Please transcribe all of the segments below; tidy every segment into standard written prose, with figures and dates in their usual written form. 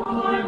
My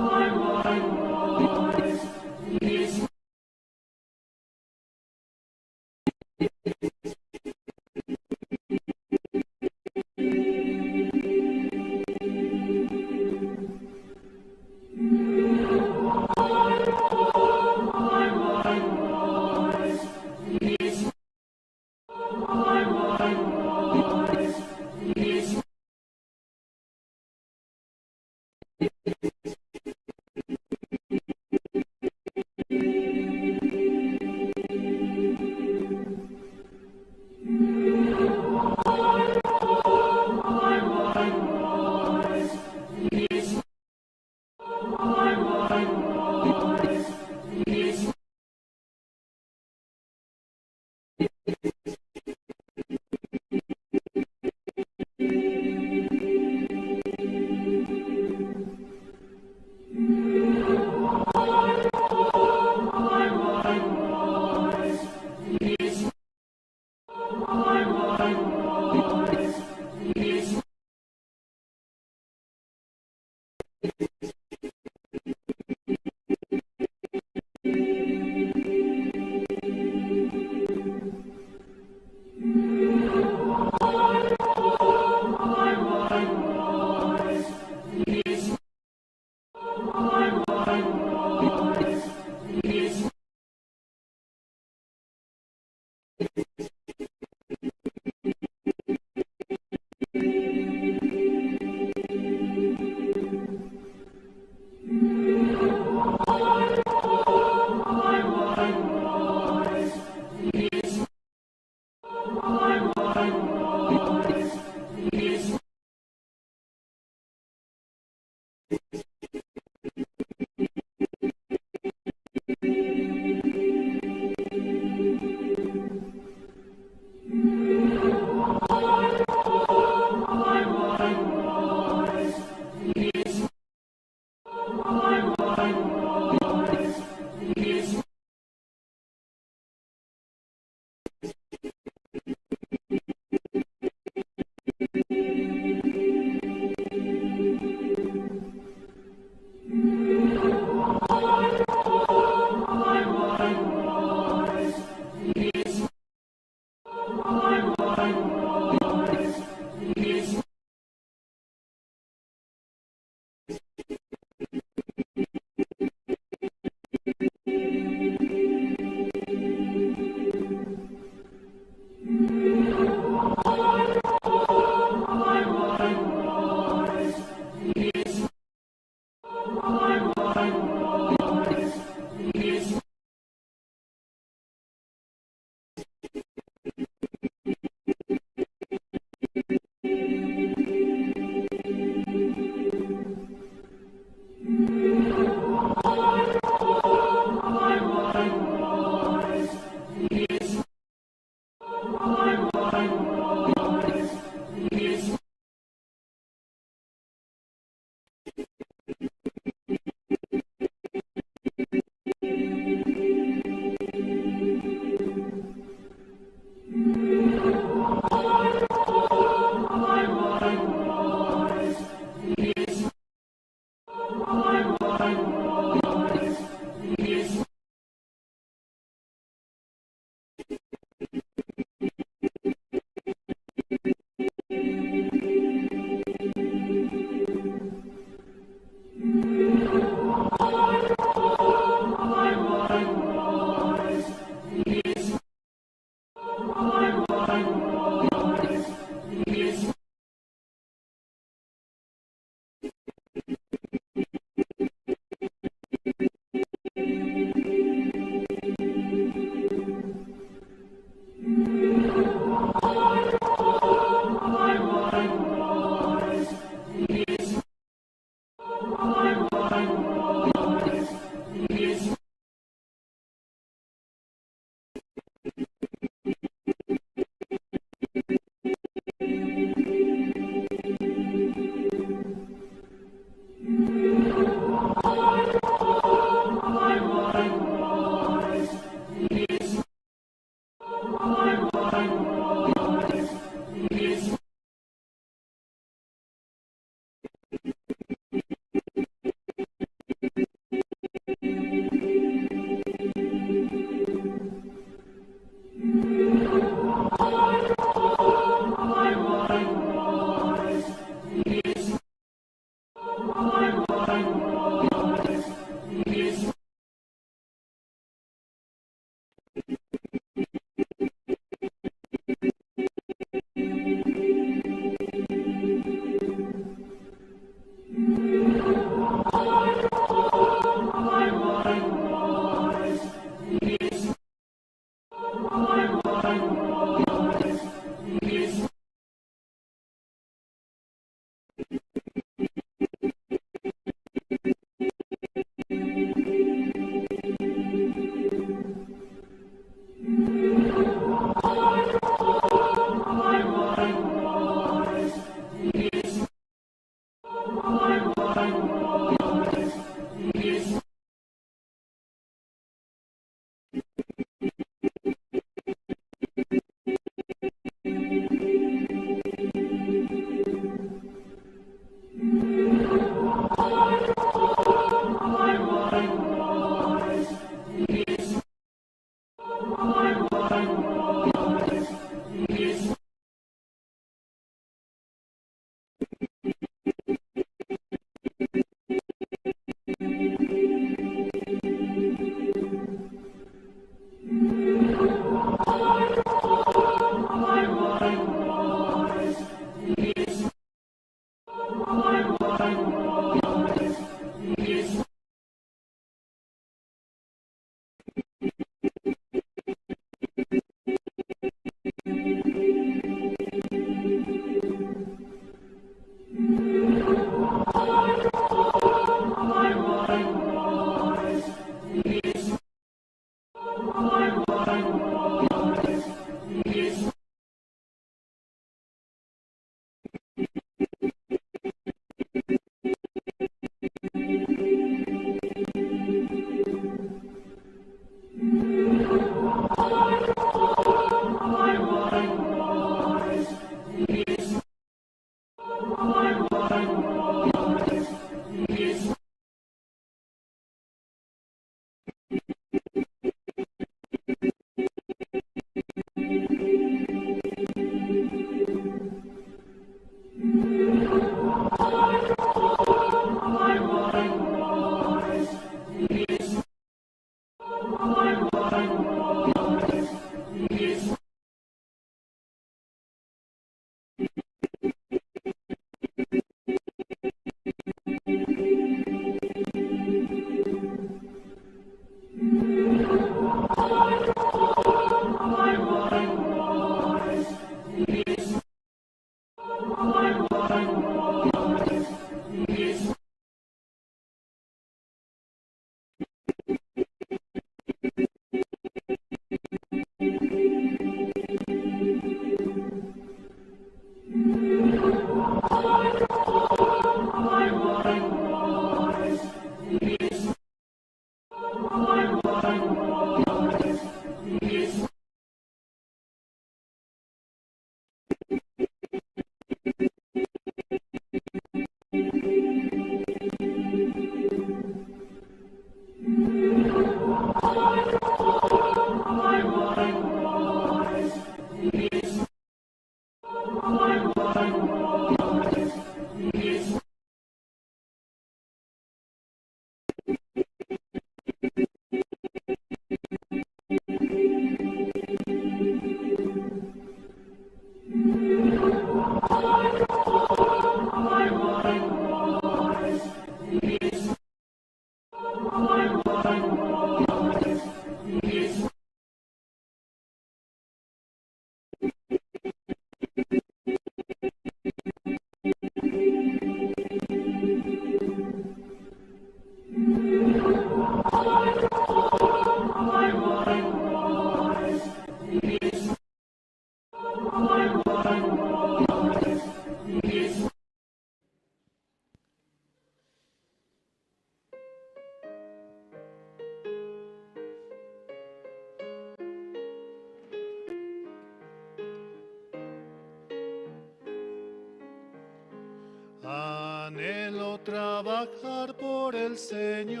Anhelo trabajar por el Señor,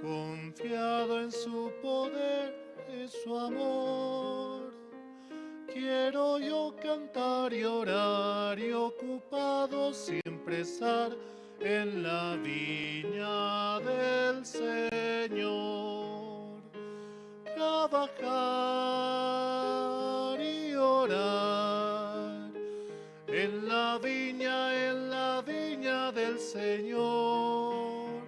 confiado en su poder y su amor. Quiero yo cantar y orar y ocupado siempre estar en la viña del Señor. Trabajar y orar en la viña del Señor.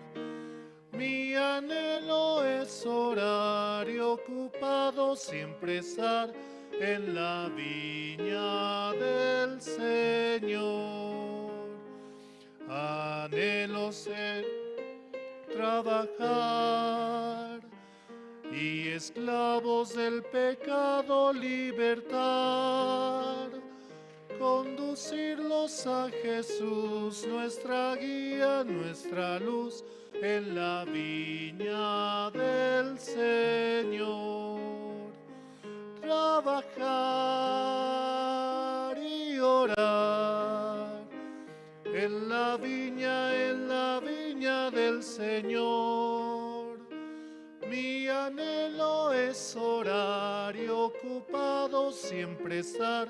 Mi anhelo es orar y ocupado siempre estar en la viña del Señor. Anhelo ser, trabajar y esclavos del pecado libertar, conducirlos a Jesús, nuestra guía, nuestra luz, en la viña del Señor. Trabajar y orar en la viña del Señor. Mi anhelo es orar y ocupado siempre estar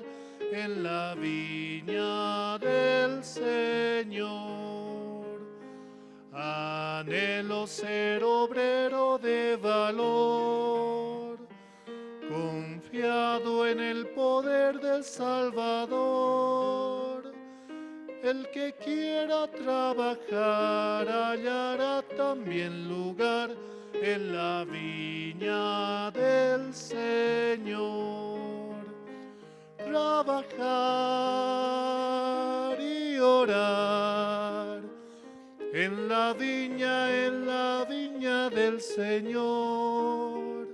en la viña del Señor. Anhelo ser obrero de valor, confiado en el poder del Salvador. El que quiera trabajar hallará también lugar en la viña del Señor. Trabajar y orar en la viña del Señor.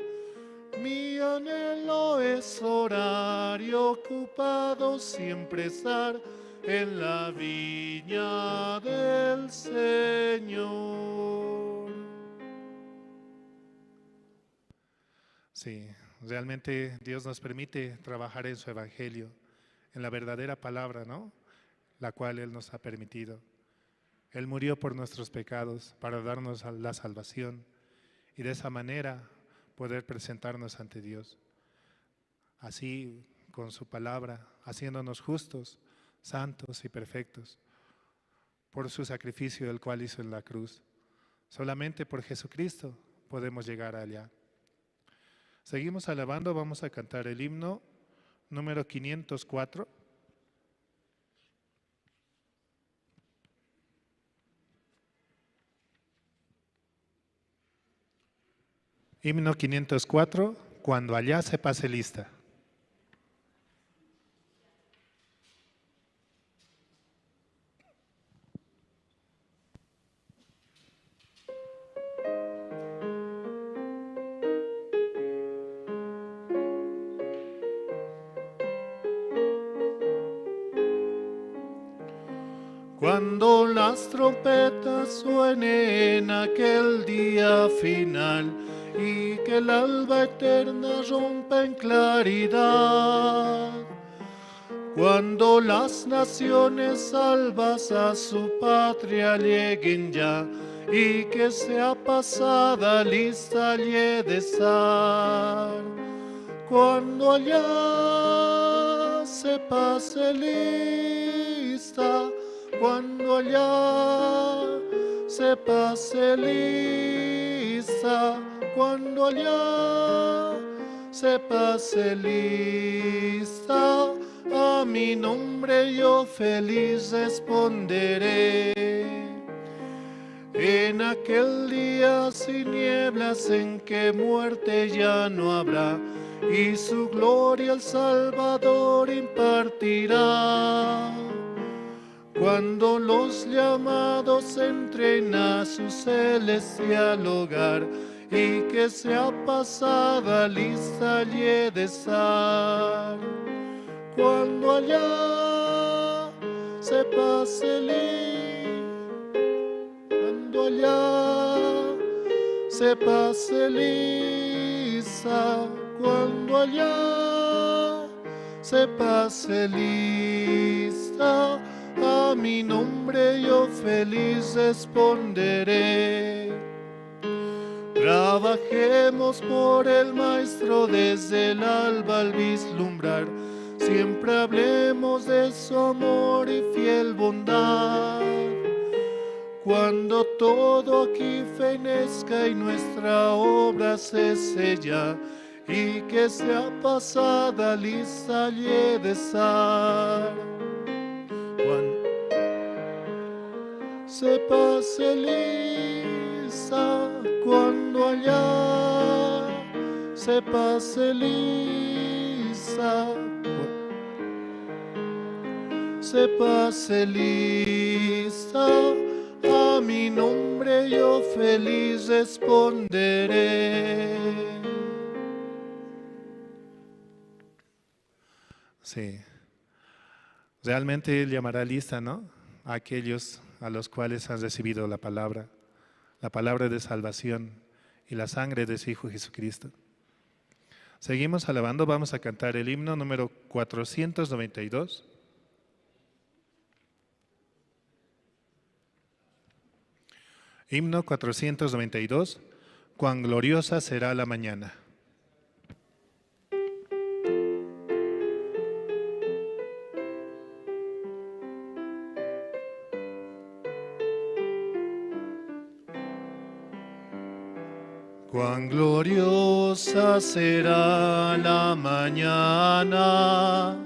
Mi anhelo es orar y ocupado siempre estar en la viña del Señor. Sí, realmente Dios nos permite trabajar en su evangelio, en la verdadera palabra, ¿no? La cual Él nos ha permitido. Él murió por nuestros pecados para darnos la salvación y de esa manera poder presentarnos ante Dios. Así, con su palabra, haciéndonos justos, santos y perfectos, por su sacrificio el cual hizo en la cruz. Solamente por Jesucristo podemos llegar allá. Seguimos alabando, vamos a cantar el himno número 504. Himno 504, cuando allá se pase lista. Cuando las trompetas suenen aquel día final y que el alba eterna rompa en claridad, cuando las naciones salvas a su patria lleguen ya y que sea pasada lista allí de estar, cuando allá se se pase lista, cuando allá se pase lista, cuando allá se pase lista, a mi nombre yo feliz responderé. En aquel día sin nieblas en que muerte ya no habrá, y su gloria el Salvador impartirá. Cuando los llamados entren a su celestial hogar, y que sea pasada lista allí he de estar. Cuando allá se pase lista, cuando allá se pase lista, cuando allá se pase lista, a mi nombre yo feliz responderé. Trabajemos por el Maestro desde el alba al vislumbrar, siempre hablemos de su amor y fiel bondad. Cuando todo aquí fenezca y nuestra obra cese ya, y que sea pasada lista allí he de estar. Cuando se pase lista, cuando allá se pase lista, se pase lista, a mi nombre yo feliz responderé. Sí, realmente Él llamará lista, ¿no? A aquellos a los cuales han recibido la palabra de salvación y la sangre de su Hijo Jesucristo. Seguimos alabando, vamos a cantar el himno número 492. Himno 492, cuán gloriosa será la mañana. Cuán gloriosa será la mañana,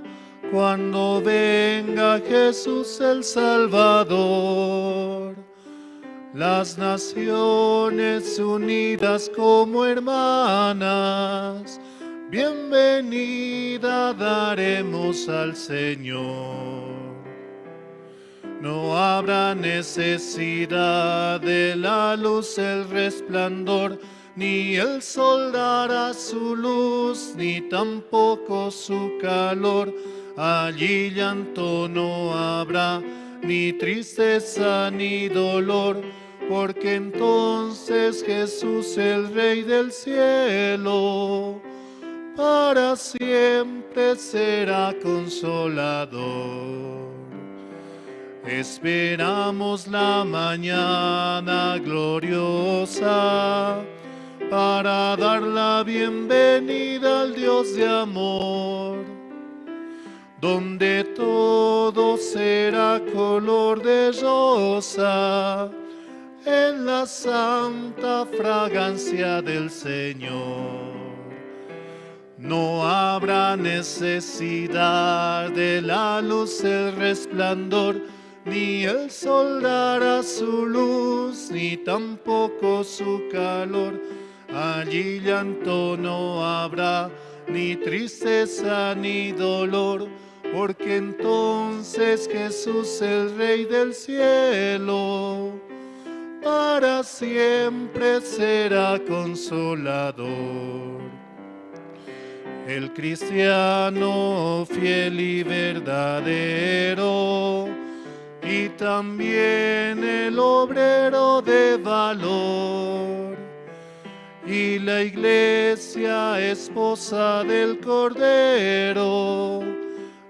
cuando venga Jesús el Salvador. Las naciones unidas como hermanas, bienvenida daremos al Señor. No habrá necesidad de la luz, el resplandor, ni el sol dará su luz, ni tampoco su calor. Allí llanto no habrá, ni tristeza ni dolor, porque entonces Jesús, el Rey del cielo, para siempre será consolador. Esperamos la mañana gloriosa para dar la bienvenida al Dios de amor, donde todo será color de rosa en la santa fragancia del Señor. No habrá necesidad de la luz, el resplandor, ni el sol dará su luz, ni tampoco su calor. Allí llanto no habrá, ni tristeza ni dolor, porque entonces Jesús, el Rey del cielo, para siempre será consolador. El cristiano fiel y verdadero, y también el obrero de valor, y la iglesia esposa del Cordero,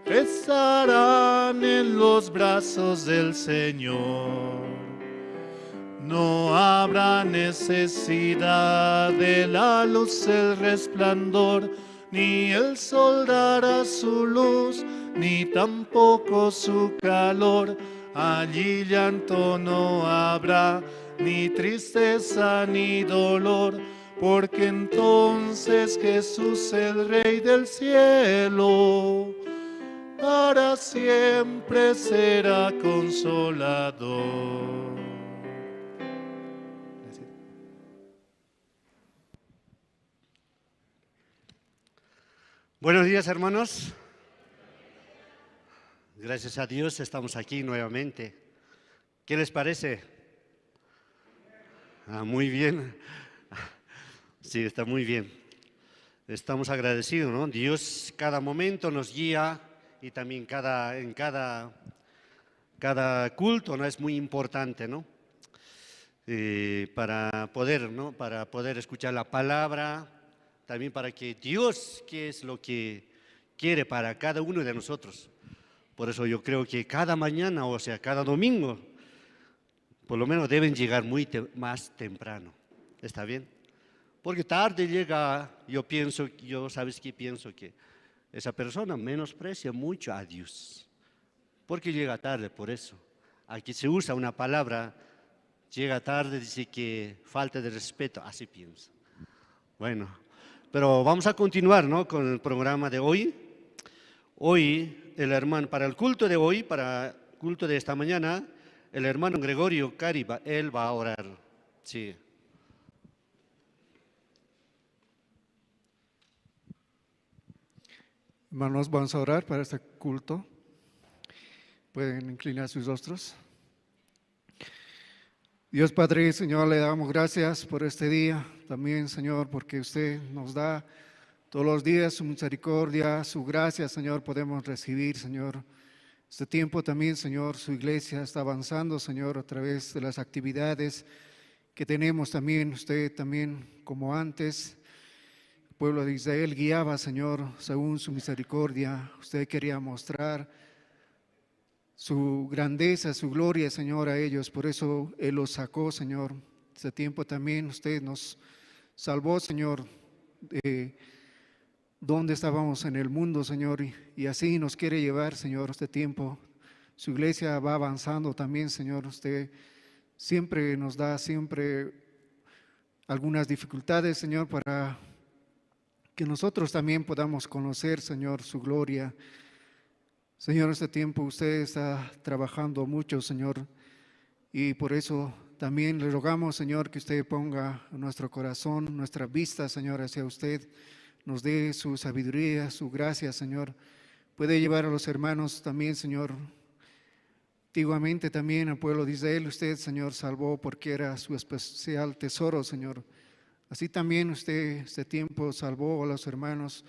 estarán en los brazos del Señor. No habrá necesidad de la luz, el resplandor, Ni el sol dará su luz, ni tampoco su calor. Allí llanto no habrá, ni tristeza ni dolor, porque entonces Jesús, el Rey del cielo, para siempre será consolador. Buenos días, hermanos. Gracias a Dios estamos aquí nuevamente. ¿Qué les parece? Ah, muy bien. Sí, está muy bien. Estamos agradecidos, ¿no? Dios cada momento nos guía y también en cada culto, ¿no? Es muy importante, ¿no? Para poder, ¿no? Para poder escuchar la palabra, también para que Dios, qué es lo que quiere para cada uno de nosotros. Por eso yo creo que cada mañana, o sea, cada domingo, por lo menos deben llegar más temprano. ¿Está bien? Porque tarde llega, yo pienso, ¿sabes qué pienso? Que esa persona menosprecia mucho a Dios. Porque llega tarde, por eso. Aquí se usa una palabra, llega tarde, dice que falta de respeto, así piensa. Bueno, pero vamos a continuar, ¿no?, con el programa de hoy. Hoy, el hermano, para el culto de hoy, para el culto de esta mañana, el hermano Gregorio Cariba, él va a orar. Sí. Hermanos, vamos a orar para este culto. Pueden inclinar sus rostros. Dios Padre, Señor, le damos gracias por este día. También, Señor, porque usted nos da todos los días su misericordia, su gracia, Señor, podemos recibir, Señor. Este tiempo también, Señor, su iglesia está avanzando, Señor, a través de las actividades que tenemos también. Usted también, como antes, el pueblo de Israel guiaba, Señor, según su misericordia. Usted quería mostrar su grandeza, su gloria, Señor, a ellos. Por eso Él los sacó, Señor. Este tiempo también usted nos salvó, Señor, de donde estábamos en el mundo, Señor, y así nos quiere llevar, Señor, este tiempo. Su iglesia va avanzando también, Señor. Usted siempre nos da siempre algunas dificultades, Señor, para que nosotros también podamos conocer, Señor, su gloria. Señor, este tiempo usted está trabajando mucho, Señor, y por eso también le rogamos, Señor, que usted ponga nuestro corazón, nuestra vista, Señor, hacia usted, nos dé su sabiduría, su gracia, Señor. Puede llevar a los hermanos también, Señor. Antiguamente también al pueblo de Israel, usted, Señor, salvó porque era su especial tesoro, Señor. Así también usted este tiempo salvó a los hermanos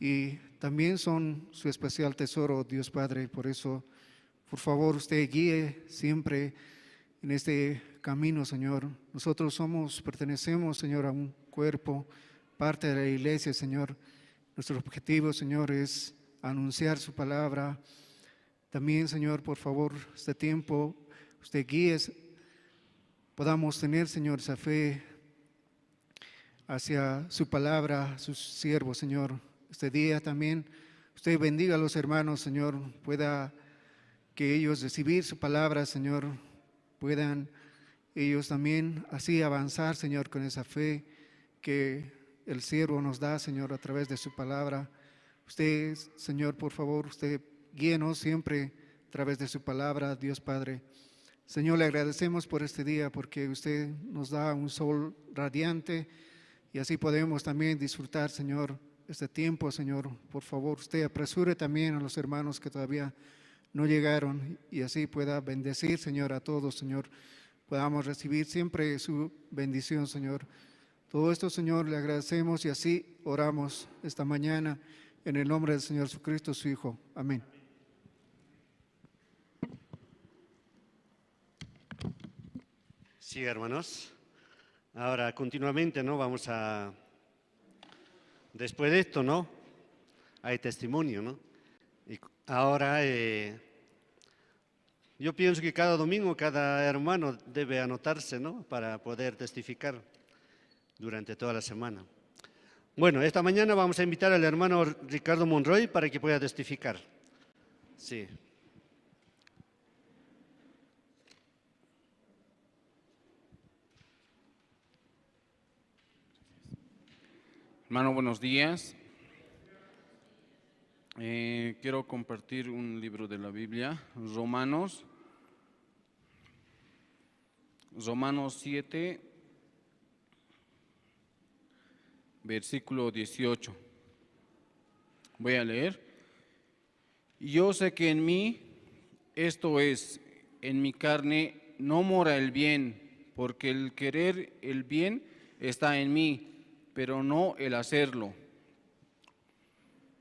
y también son su especial tesoro, Dios Padre. Por eso, por favor, usted guíe siempre en este camino, Señor. Nosotros pertenecemos, Señor, a un cuerpo, parte de la iglesia, Señor. Nuestro objetivo, Señor, es anunciar su palabra. También, Señor, por favor, este tiempo, usted guíe, podamos tener, Señor, esa fe hacia su palabra, sus siervos, Señor. Este día también, usted bendiga a los hermanos, Señor, pueda que ellos recibir su palabra, Señor, puedan ellos también así avanzar, Señor, con esa fe que el siervo nos da, Señor, a través de su palabra. Usted, Señor, por favor, usted guíenos siempre a través de su palabra, Dios Padre. Señor, le agradecemos por este día, porque usted nos da un sol radiante y así podemos también disfrutar, Señor, este tiempo, Señor. Por favor, usted apresure también a los hermanos que todavía no llegaron y así pueda bendecir, Señor, a todos, Señor. Podamos recibir siempre su bendición, Señor. Todo esto, Señor, le agradecemos y así oramos esta mañana en el nombre del Señor Jesucristo, su Hijo. Amén. Sí, hermanos. Ahora, continuamente, ¿no? Vamos a… Después de esto, ¿no? Hay testimonio, ¿no? Y ahora, yo pienso que cada domingo, cada hermano debe anotarse, ¿no? Para poder testificar durante toda la semana. Bueno, esta mañana vamos a invitar al hermano Ricardo Monroy para que pueda testificar. Sí. Hermano, buenos días. Quiero compartir un libro de la Biblia, Romanos. Romanos 7, versículo 18. Voy a leer. Y yo sé que en mí, esto es, en mi carne, no mora el bien, porque el querer el bien está en mí, pero no el hacerlo.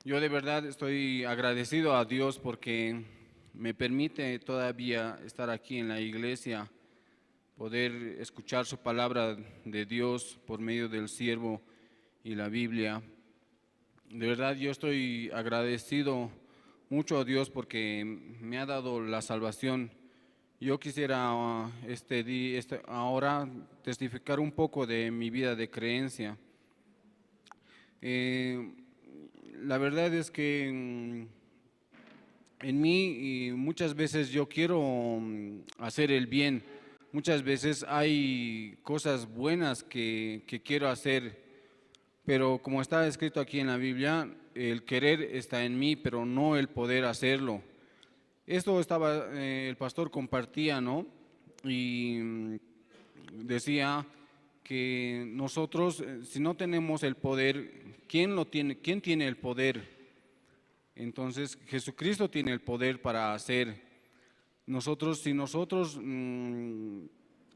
Yo de verdad estoy agradecido a Dios porque me permite todavía estar aquí en la iglesia, poder escuchar su palabra de Dios por medio del siervo y la Biblia. De verdad yo estoy agradecido mucho a Dios porque me ha dado la salvación. Yo quisiera ahora testificar un poco de mi vida de creencia. La verdad es que en mí muchas veces yo quiero hacer el bien. Muchas veces hay cosas buenas que quiero hacer, pero como está escrito aquí en la Biblia, el querer está en mí, pero no el poder hacerlo. Esto el pastor compartía, ¿no? Y decía que nosotros, si no tenemos el poder, ¿quién lo tiene? ¿Quién tiene el poder? Entonces, Jesucristo tiene el poder para hacer. Nosotros, si nosotros,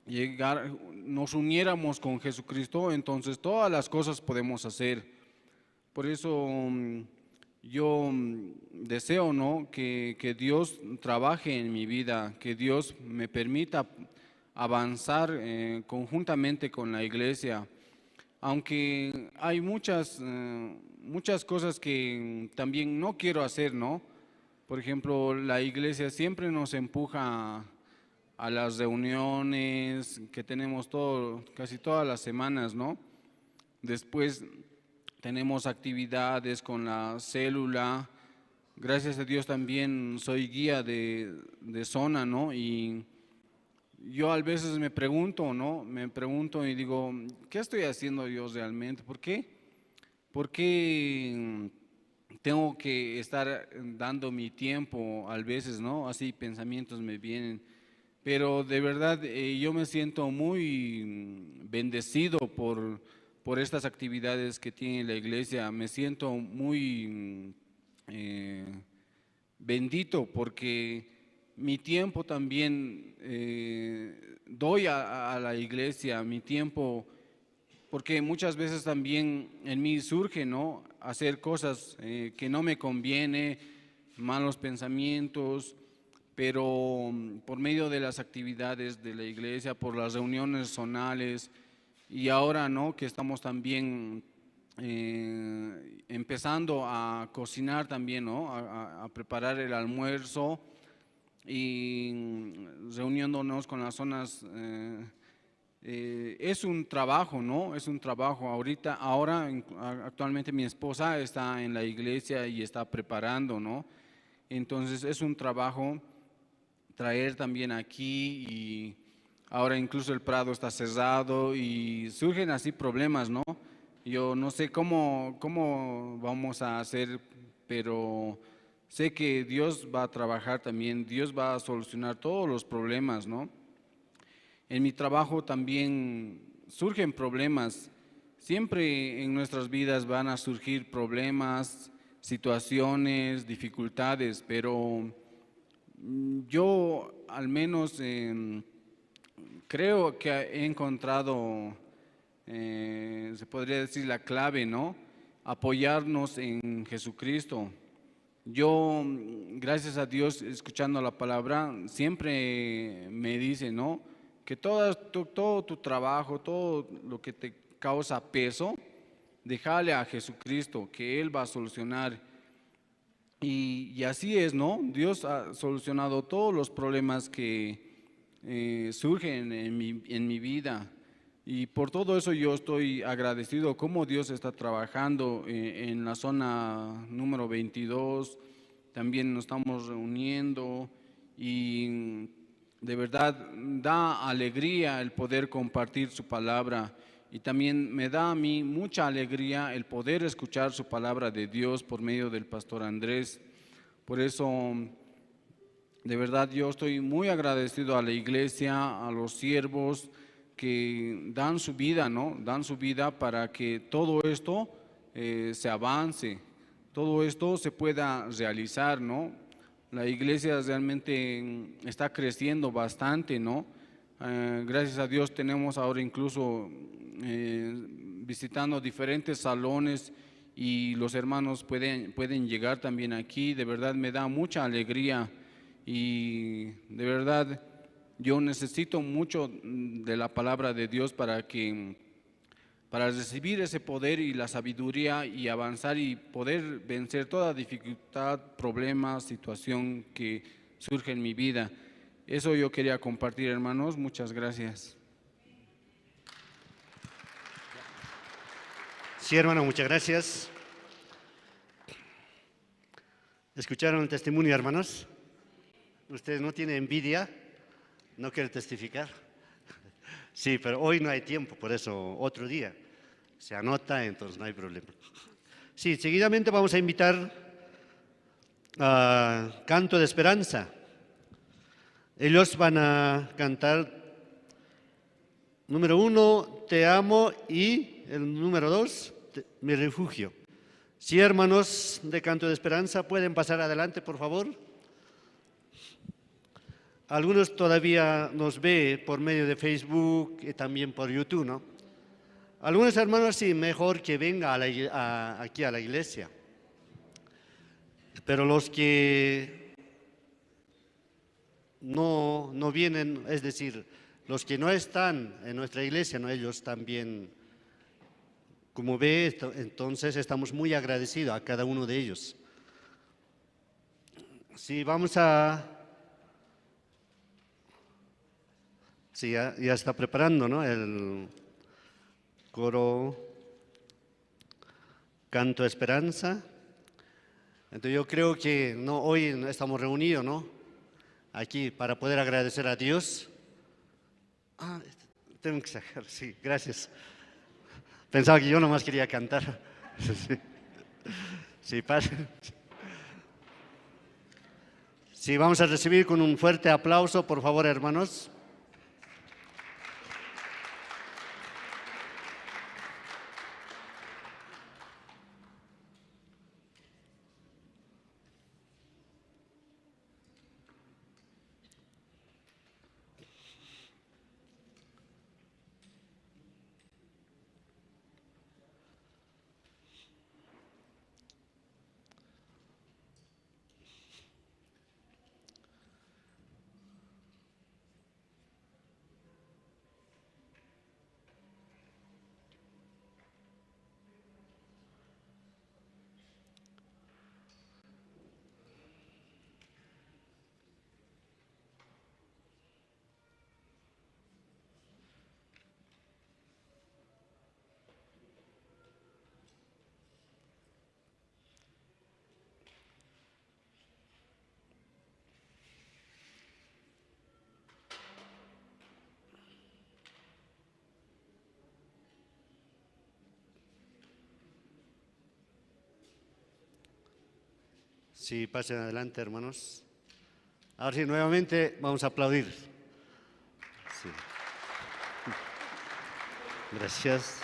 nos uniéramos con Jesucristo, entonces todas las cosas podemos hacer. Por eso yo deseo, ¿no?, que Dios trabaje en mi vida, que Dios me permita avanzar conjuntamente con la iglesia. Aunque hay muchas cosas que también no quiero hacer, ¿no? Por ejemplo, la iglesia siempre nos empuja a las reuniones que tenemos casi todas las semanas, ¿no? Después tenemos actividades con la célula. Gracias a Dios también soy guía de zona, ¿no? Y yo a veces me pregunto, ¿no? Me pregunto y digo, ¿qué estoy haciendo yo realmente? ¿Por qué? ¿Por qué tengo que estar dando mi tiempo a veces, ¿no? Así pensamientos me vienen. Pero de verdad yo me siento muy bendecido por estas actividades que tiene la iglesia. Me siento muy bendito porque mi tiempo también doy a la iglesia, mi tiempo, porque muchas veces también en mí surge, ¿no?, hacer cosas que no me conviene, malos pensamientos, pero por medio de las actividades de la iglesia, por las reuniones zonales, y ahora, ¿no?, que estamos también empezando a cocinar también, ¿no?, a preparar el almuerzo y reuniéndonos con las zonas. Es un trabajo, ¿no? Es un trabajo. Actualmente mi esposa está en la iglesia y está preparando, ¿no? Entonces es un trabajo traer también aquí, y ahora incluso el Prado está cerrado y surgen así problemas, ¿no? Yo no sé cómo vamos a hacer, pero sé que Dios va a trabajar también, Dios va a solucionar todos los problemas, ¿no? En mi trabajo también surgen problemas. Siempre en nuestras vidas van a surgir problemas, situaciones, dificultades, pero yo al menos creo que he encontrado, se podría decir, la clave, ¿no? Apoyarnos en Jesucristo. Yo, gracias a Dios, escuchando la palabra, siempre me dice, ¿no?, que todo tu trabajo, todo lo que te causa peso, déjale a Jesucristo, que Él va a solucionar. Y así es, ¿no? Dios ha solucionado todos los problemas que surgen en mi vida. Y por todo eso yo estoy agradecido cómo Dios está trabajando en la zona número 22. También nos estamos reuniendo y de verdad da alegría el poder compartir su palabra. Y también me da a mí mucha alegría el poder escuchar su palabra de Dios por medio del pastor Andrés. Por eso, de verdad, yo estoy muy agradecido a la iglesia, a los siervos que dan su vida, ¿no? Dan su vida para que todo esto se avance, todo esto se pueda realizar, ¿no? La iglesia realmente está creciendo bastante, ¿no? Gracias a Dios tenemos ahora incluso visitando diferentes salones y los hermanos pueden llegar también aquí. De verdad me da mucha alegría y de verdad yo necesito mucho de la palabra de Dios para recibir ese poder y la sabiduría y avanzar y poder vencer toda dificultad, problema, situación que surge en mi vida. Eso yo quería compartir, hermanos. Muchas gracias. Sí, hermano, muchas gracias. ¿Escucharon el testimonio, hermanos? ¿Ustedes no tienen envidia? ¿No quieren testificar? Sí, pero hoy no hay tiempo, por eso otro día. Se anota, entonces no hay problema. Sí, seguidamente vamos a invitar a Canto de Esperanza. Ellos van a cantar número 1, Te amo, y el número 2, Mi refugio. Sí, hermanos de Canto de Esperanza, pueden pasar adelante, por favor. Algunos todavía nos ve por medio de Facebook y también por YouTube, ¿no? Algunos hermanos sí, mejor que venga aquí a la iglesia. Pero los que no vienen, es decir, los que no están en nuestra iglesia, ¿no? Ellos también, como ve, entonces estamos muy agradecidos a cada uno de ellos. Sí, vamos a... Sí, ya está preparando, ¿no? El coro Canto Esperanza. Entonces yo creo que no, hoy estamos reunidos, ¿no? Aquí para poder agradecer a Dios. Ah, tengo que sacar, sí, gracias. Pensaba que yo nomás quería cantar. Sí, sí, pasen. Sí, vamos a recibir con un fuerte aplauso, por favor, hermanos. Sí, pasen adelante, hermanos. Ahora sí, nuevamente vamos a aplaudir. Sí. Gracias.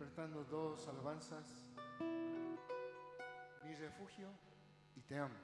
Interpretando dos alabanzas, Mi refugio y Te amo.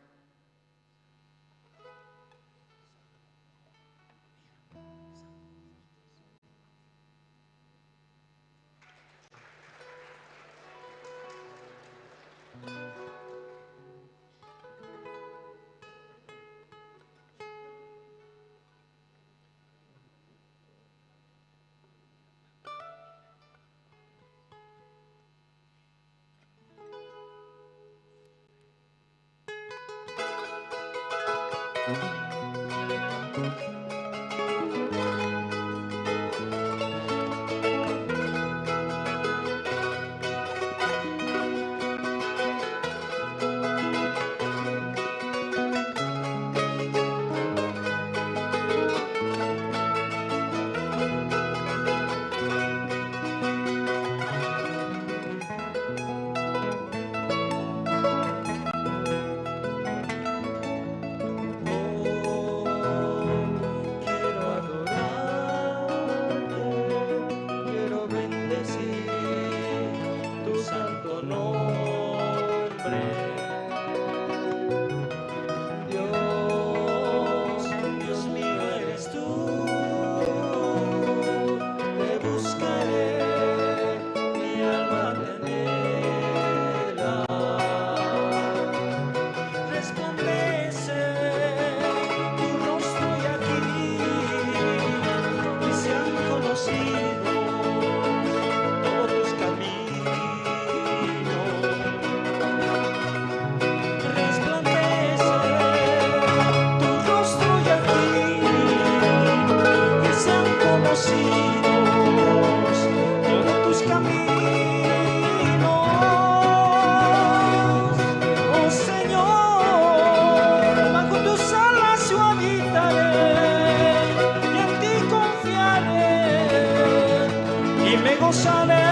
Y me gozaré.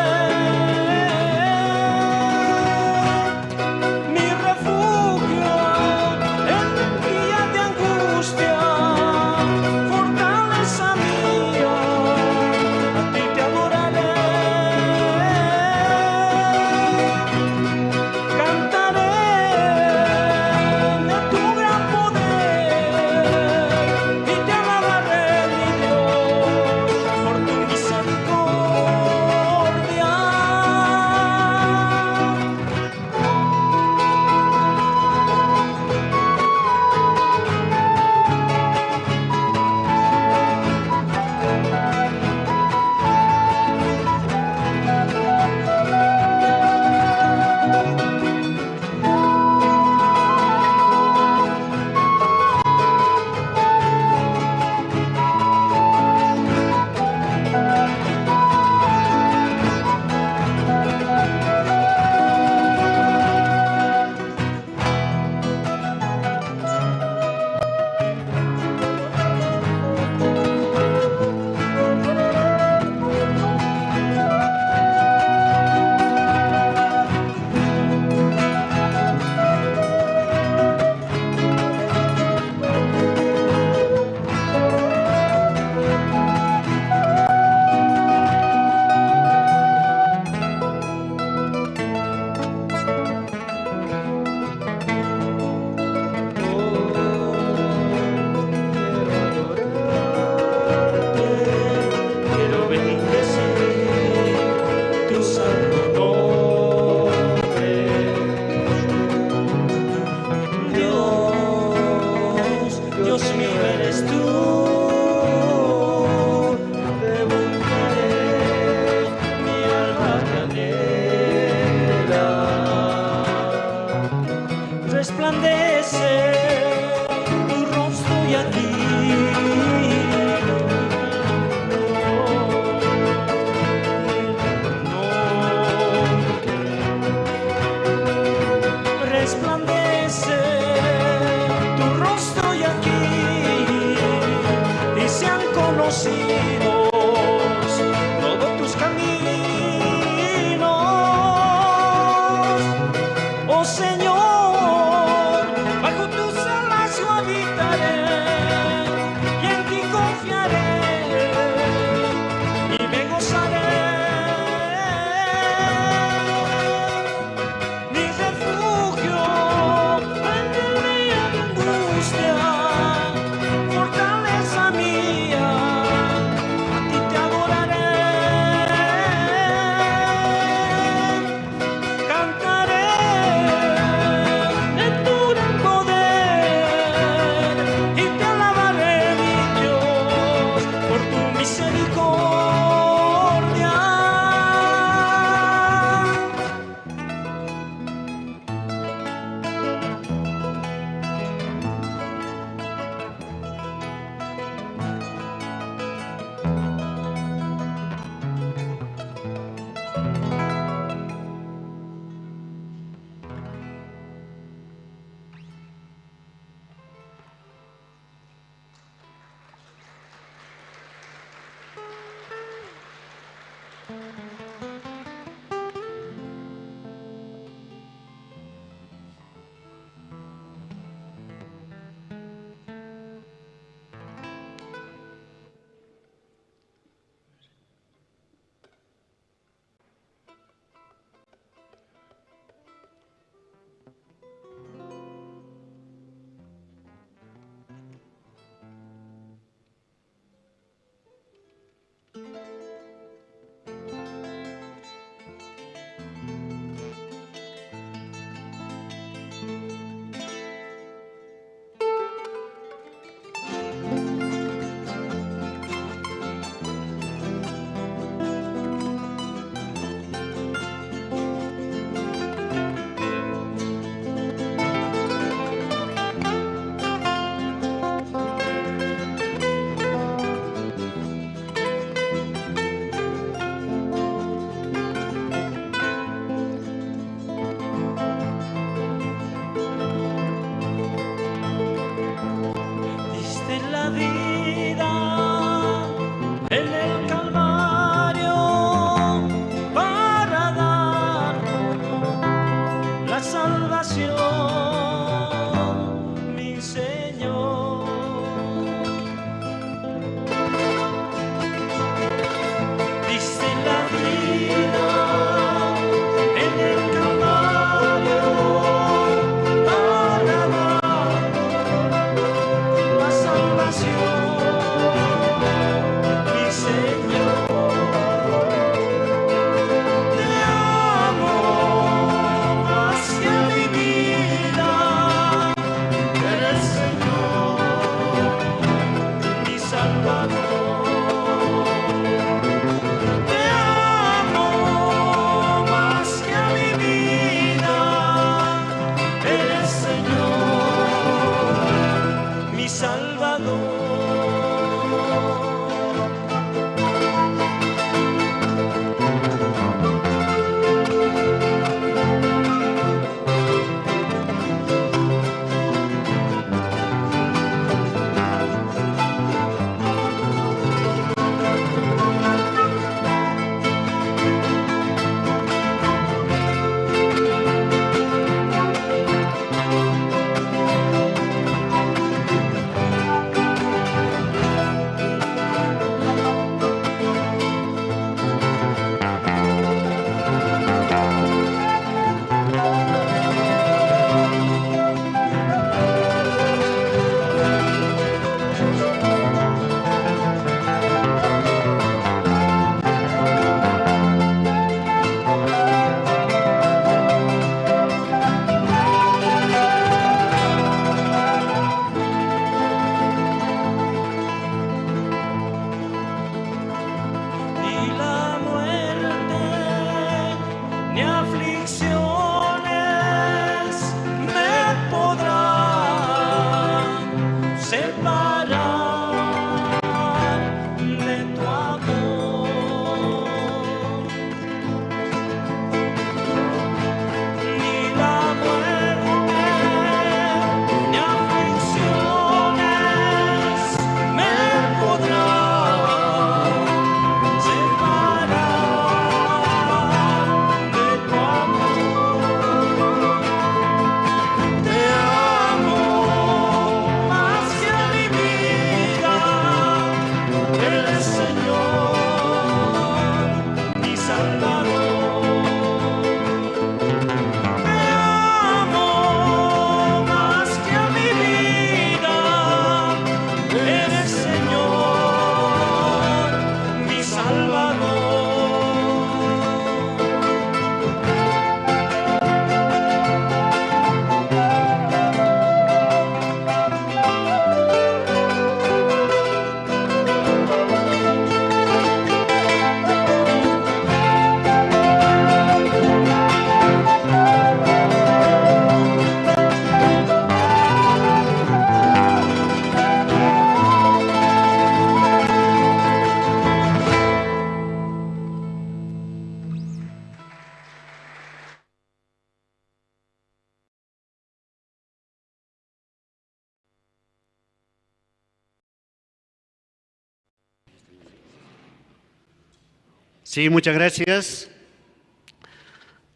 Sí, muchas gracias.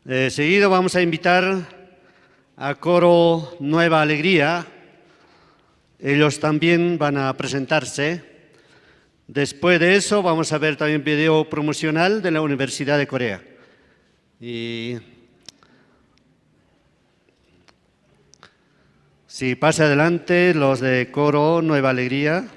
Seguido vamos a invitar a Coro Nueva Alegría. Ellos también van a presentarse. Después de eso vamos a ver también video promocional de la Universidad de Corea. Y si pasa adelante los de Coro Nueva Alegría.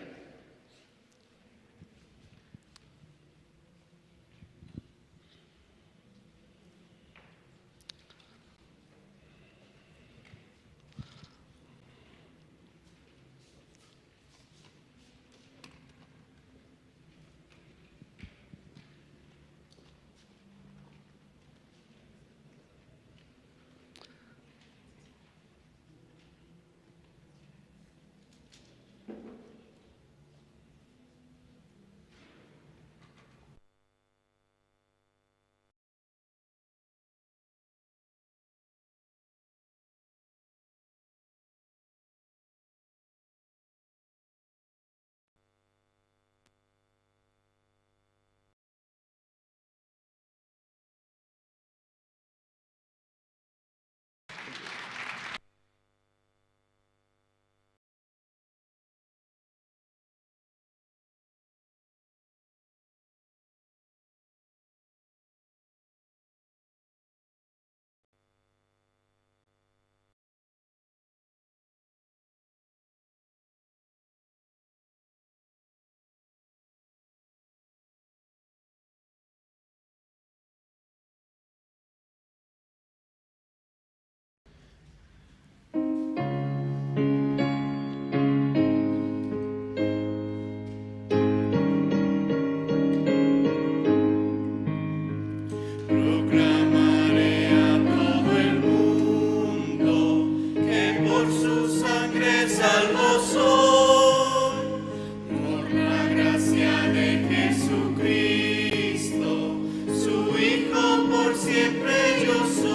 Siempre yo soy.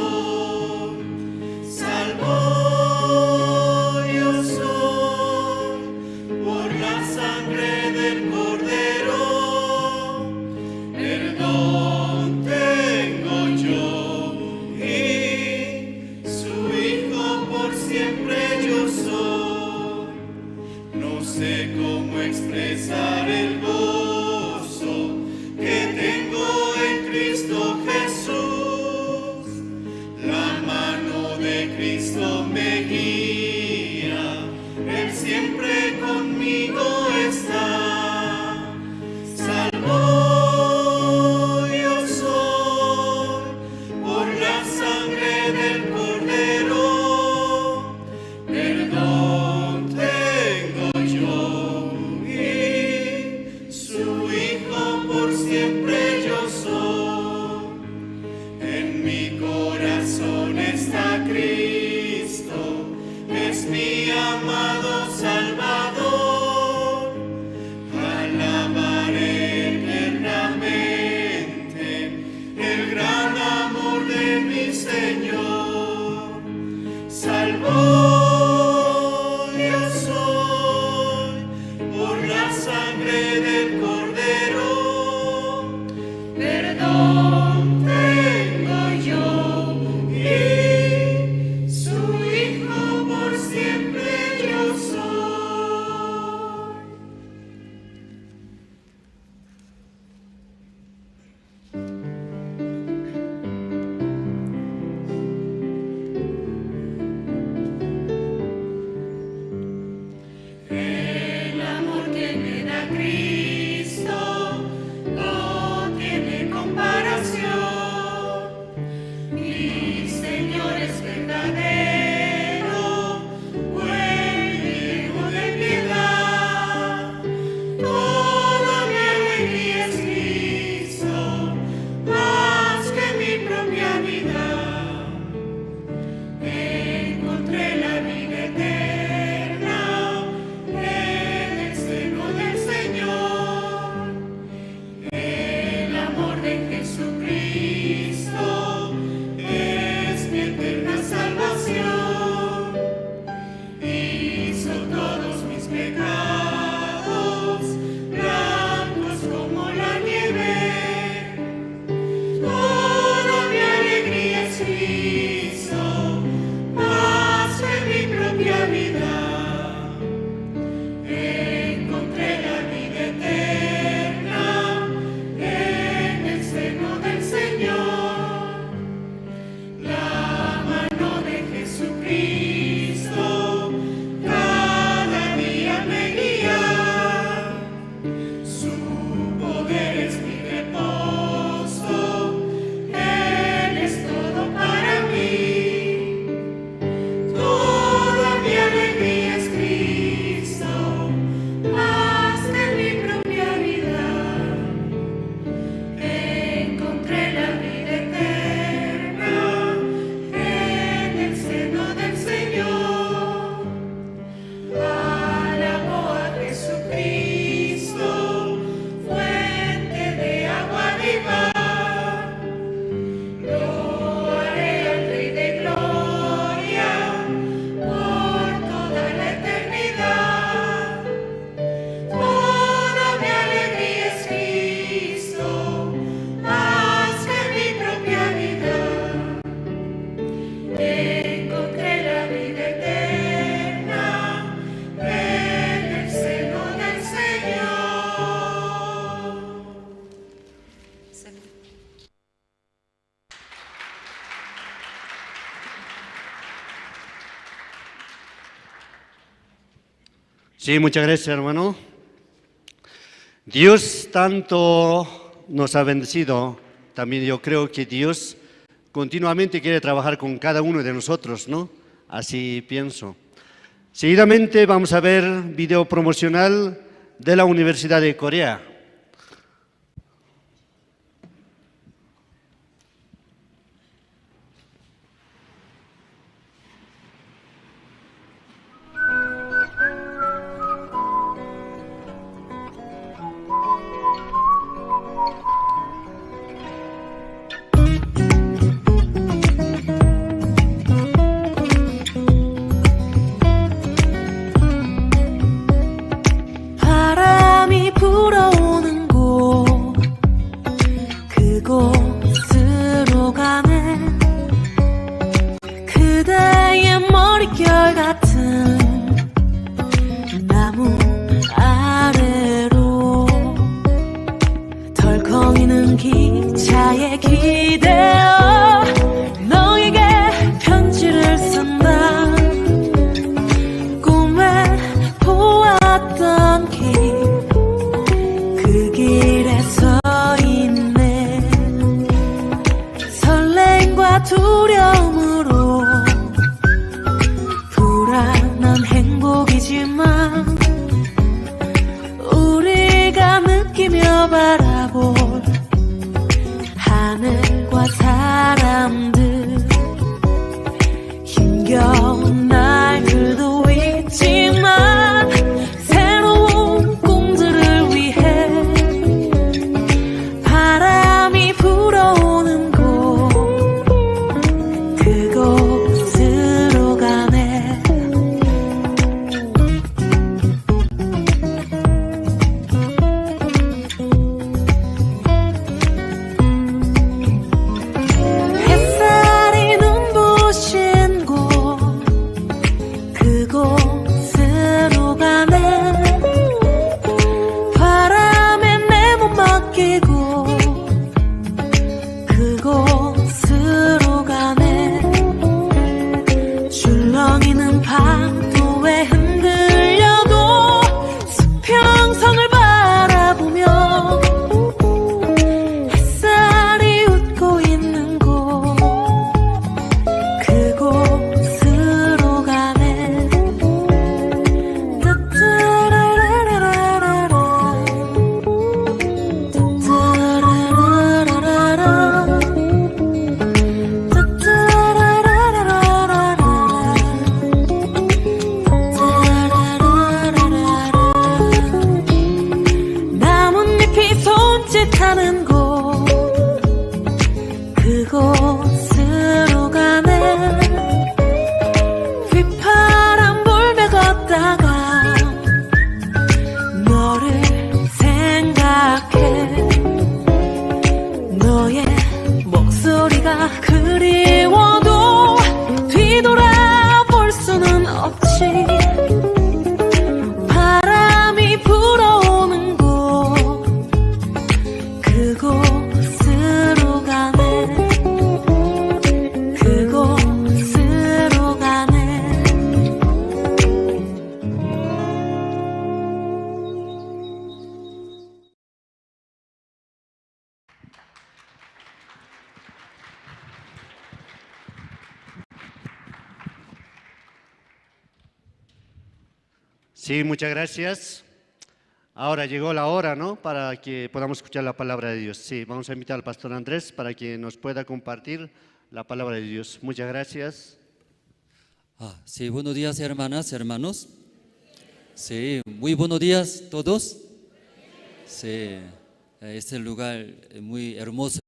Sí, muchas gracias, hermano. Dios tanto nos ha bendecido. También yo creo que Dios continuamente quiere trabajar con cada uno de nosotros, ¿no? Así pienso. Seguidamente vamos a ver video promocional de la Universidad de Corea. 바람이 불어오는 곳 그곳으로 가네. 그대의 머릿결 같은 나무 아래로 덜컹이는 기차에 기대어 너에게 편지를 쓴다. 꿈에 보았던 길, 그 길에 서 있네. 설렘과 두려움으로 불안한 행복이지만 우리가 느끼며 바라볼 하늘과 사람들, 힘겨운 날들도 있지만 새로운 꿈들을 위해 바람이 불어오는 곳 그곳으로 가네. 햇살이 눈부신 곳 그곳으로 가네. 바람에 내 몸 맡기고 그곳으로 가네. 출렁이는 파도에 흔들려도 수평선을 바라보며 햇살이 웃고 있는 곳 그곳으로 가네. 따따라라라라라, 따따라라라라, 따따라라라라라, 따라라라라라. 나뭇잎이 손짓하는 곳 그곳으로 가네. 휘파람 불며 걷다가 너를 생각해. 너의 목소리가 그리워도 뒤돌아볼 수는 없지. 바람이 불어오는 곳 그곳으로 가네. 그곳으로 가네. Sí, muchas gracias. Ahora llegó la hora, ¿no? Para que podamos escuchar la palabra de Dios. Sí, vamos a invitar al pastor Andrés para que nos pueda compartir la palabra de Dios. Muchas gracias. Sí, buenos días, hermanas, hermanos. Sí, muy buenos días todos. Sí, este lugar es muy hermoso.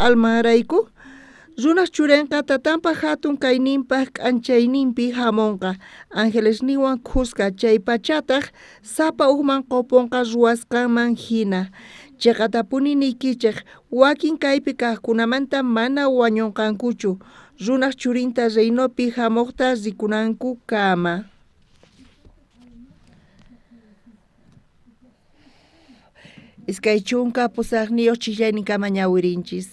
almanrayku? Runaj churenqa tatanpa jatun kayninpaj k'anchayninpi jamonqa, angelesninwan khuska, chaypachataj sapa ujman qoponqa ruwasqanman jina. Cheqatapuni niykichej, wakin kaypi kajkunamanta mana wañonqankuchu, runaj churinta reinopi jamojta rikunankukama. 28 chillayninkama ñawirinchis.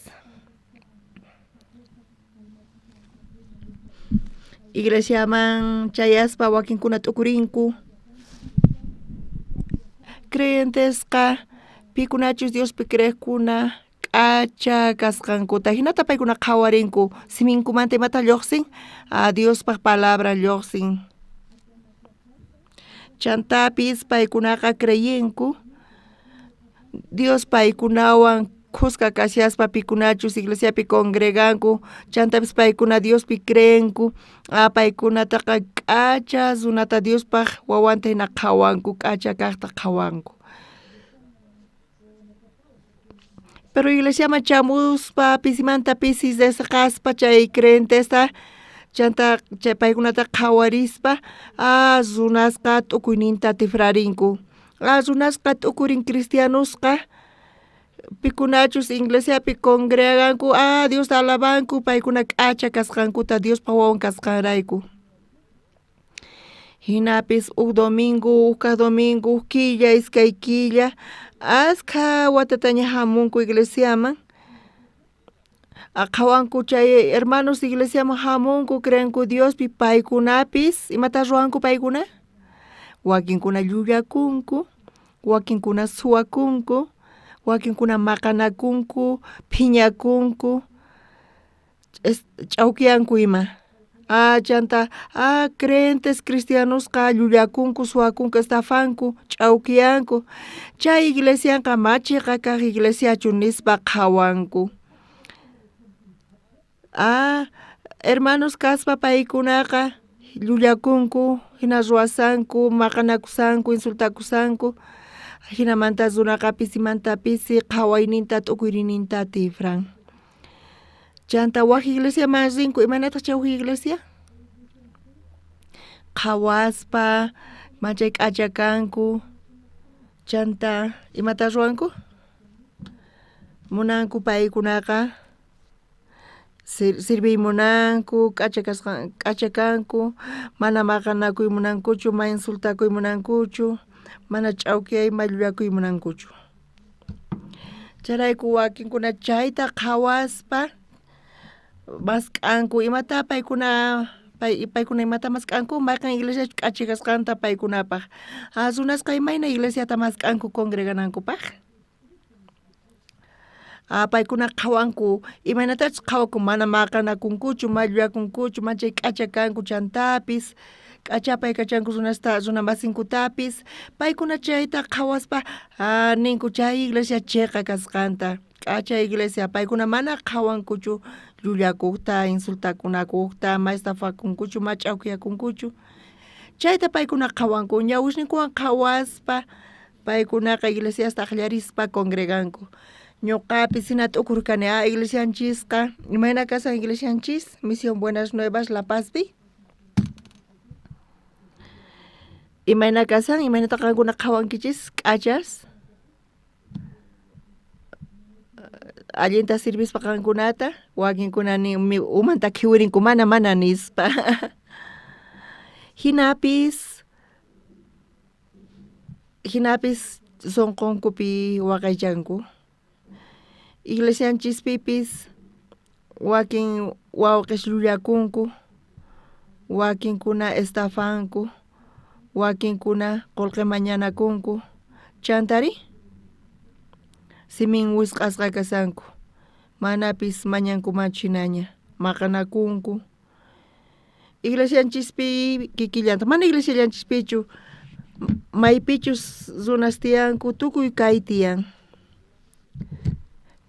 Iglesiaman chayaspa wakinkuna t'ukurinku. Creyentesqa pikunachus Diospi creejkuna k'acha kasqankuta, jinata paykuna qhawarinku, siminkumanta imata lluqsin, Diospaj palabra lluqsin. Chantapis paykunaqa creyenku Dios paykunawan khuska kashaspa pikunachus iglesiapi congreganku, chantapis paykuna Diospi creenku, paykunataqa k'acha runata Diospaj wawanta hina qhawanku, k'acha kajta qhawanku. Pero iglesiaman chamuspa pisimanta pisi desqaspa chay creyentesta, chanta chay paykunata qhawarispa, runasqa t'ukuyninta tifrarinku. Runasqa t'ukurin cristianosqa pikunachus iglesiapi congreganku, Diosta alabanku, paykuna k'acha kasqankuta Diospa wawan kasqanrayku. Jinapis uj domingo, uj kaj domingo, uj killa, iskay killa, askha watataña jamunku iglesiaman. Qhawanku chay hermanos iglesiaman jamunku, creenku Diospi, paykunapis, imata ruwanku paykuna? Wakinkuna llullakunku, wakinkuna suwakunku, wakinkuna maqanakunku, phiñakunku, ch'awkiyanku ima. Chanta, creyentes cristianosqa llullakunku, suwakunku, estafanku, ch'awkiyanku. Chay iglesianqa machiqa kaq iglesiachu nispa qhawanku. Hermanos kaspa paykunaqa llullakunku, hina ruwasanku, maqanakusanku, insultakusanku, jinamanta runaqa pisimanta pisi qhawayninta t'ukuyninta tifran. Chanta waj iglesiaman rinku, imaynataq chay waj iglesia? Qhawaspa, manchay k'acha kanku, chanta imata ruwanku? Munanku paykunaqa sirviy munanku, k'acha kanku, mana maqanakuy munankuchu, mana insultakuy munankuchu, mana ch'awkiyay, mana llullakuy munankuchu. Chayrayku wakinkuna chayta qhawaspa mask'anku, imata paykuna paykuna imata mask'anku, mayqan iglesiachu k'acha kasqanta paykunapaj. Runasqa imayna iglesiata mask'anku congreganankupaj? Paykuna qhawanku, imaynatachus qhawanku, mana maqanakunkuchu, mana llullakunkuchu, manchay k'acha kanku, chantapis k'achapay kachanku runasta, runa masinkutapis, paykuna chayta qhawaspa ninku chay iglesia chiqa kasqanta, k'acha iglesia, paykuna mana qhawankuchu llullakujta, insultakunakujta, ma estafakunkuchu, ma ch'awkiyakunkuchu. Chayta paykuna qhawanku, ñawisninkuwan qhawaspa paykunaqa iglesiasta aqllarispa congreganku. Ñuqapis hina t'ukurkani, iglesianchisqa, imayna kasan iglesianchis, Misión Buenas Nuevas La Pazpi? Imayna kasan, imaynata qankuna qhawankichis, k'achas? Allinta sirvispa qankunata, wakinkuna umanta khiwirinku mana mana nispa. Jinapis sunqunkupi waqaychanku. Iglesianchispipis wakin wawqis llullakunku, wakinkuna estafanku, wakinkuna qullqi mañanakunku, chantari simin wisq'asqa kasanku, manapis mañankumanchu hinaña, maqanakunku. Iglesianchispi kikillanta, mana iglesiallanchispichu, maypichus runas tiyanku, tukuy kay tiyan.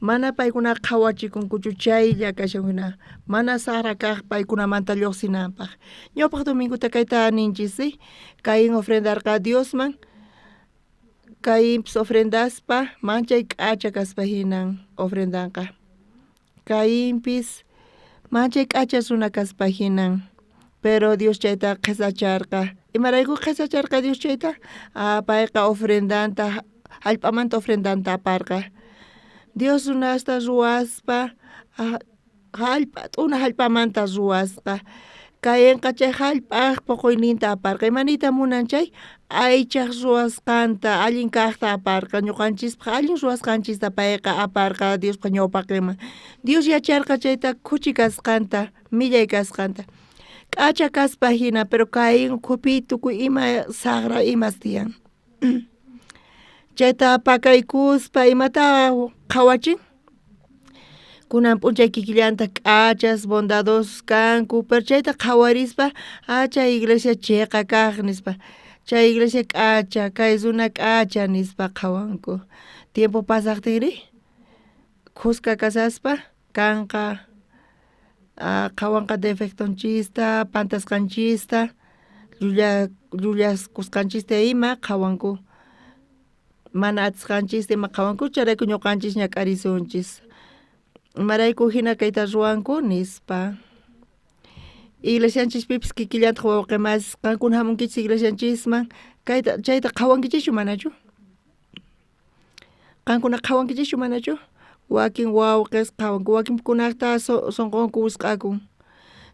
Mana paykuna qhawachikunkuchu chaylla kashan hina, mana saqra kaq paykunamanta lluqsinanpaq. Ñawpaq dominguta kayta ninchis, ¿sí? Caín ofrendarqa Diosman, Caínpis ofrendaspa manchay k'acha kaspa hinan ofrendanqa. Cainpis manchay k'acha runa kaspa jinan, pero Dios chayta qhesacharqa. Imarayku qhesacharqa Dios chayta? Ah, payqa ofrendanta, jallp'amanta ofrendanta aparqa. Dios runasta ruwaspa jallp'a t'una jallp'amanta ruwasqa. Cainqa chay jallp'aj poqoyninta aparqa. Ima niyta munan chay? Aychaj ruwasqanta, allin kajta aparqa. Ñuqanchispaj allin ruwasqanchista payqa aparqa Diospa ñawpaqenman. Dios yacharqa chayta khuchi kasqanta, millay kasqanta. K'acha kaspa jina, pero Caín ukhupi tukuy ima sajra imas tiyan. Chayta pakaykuspa imata qhawachin? Kunan p'unchay kikillanta k'achas, bondadosos kanku, pero chayta qhawarispa, ah, chay iglesia cheqa kaj nispa, chay iglesia k'acha, kay runa k'acha nispa qhawanku. Tiempo pasajtinri, khuska kasaspa kanqa, qhawanqa defectonchista, pantasqanchista, llullaskusqanchista ima qhawanku. Mana atisqanchista ima qhawanku, chayrayku ñuqanchis ñak'arisunchis. Imarayku jina kayta ruwanku nispa. Iglesianchispipis kikillantaq wawqi masis, qankuna hamunkichis iglesianchisman, kayta chayta qhawankichischu manachu? Qankuna qhawankichischu manachu? Wakin wawqis qhawanku, wakinkunaqta sonqonku wisq'akun.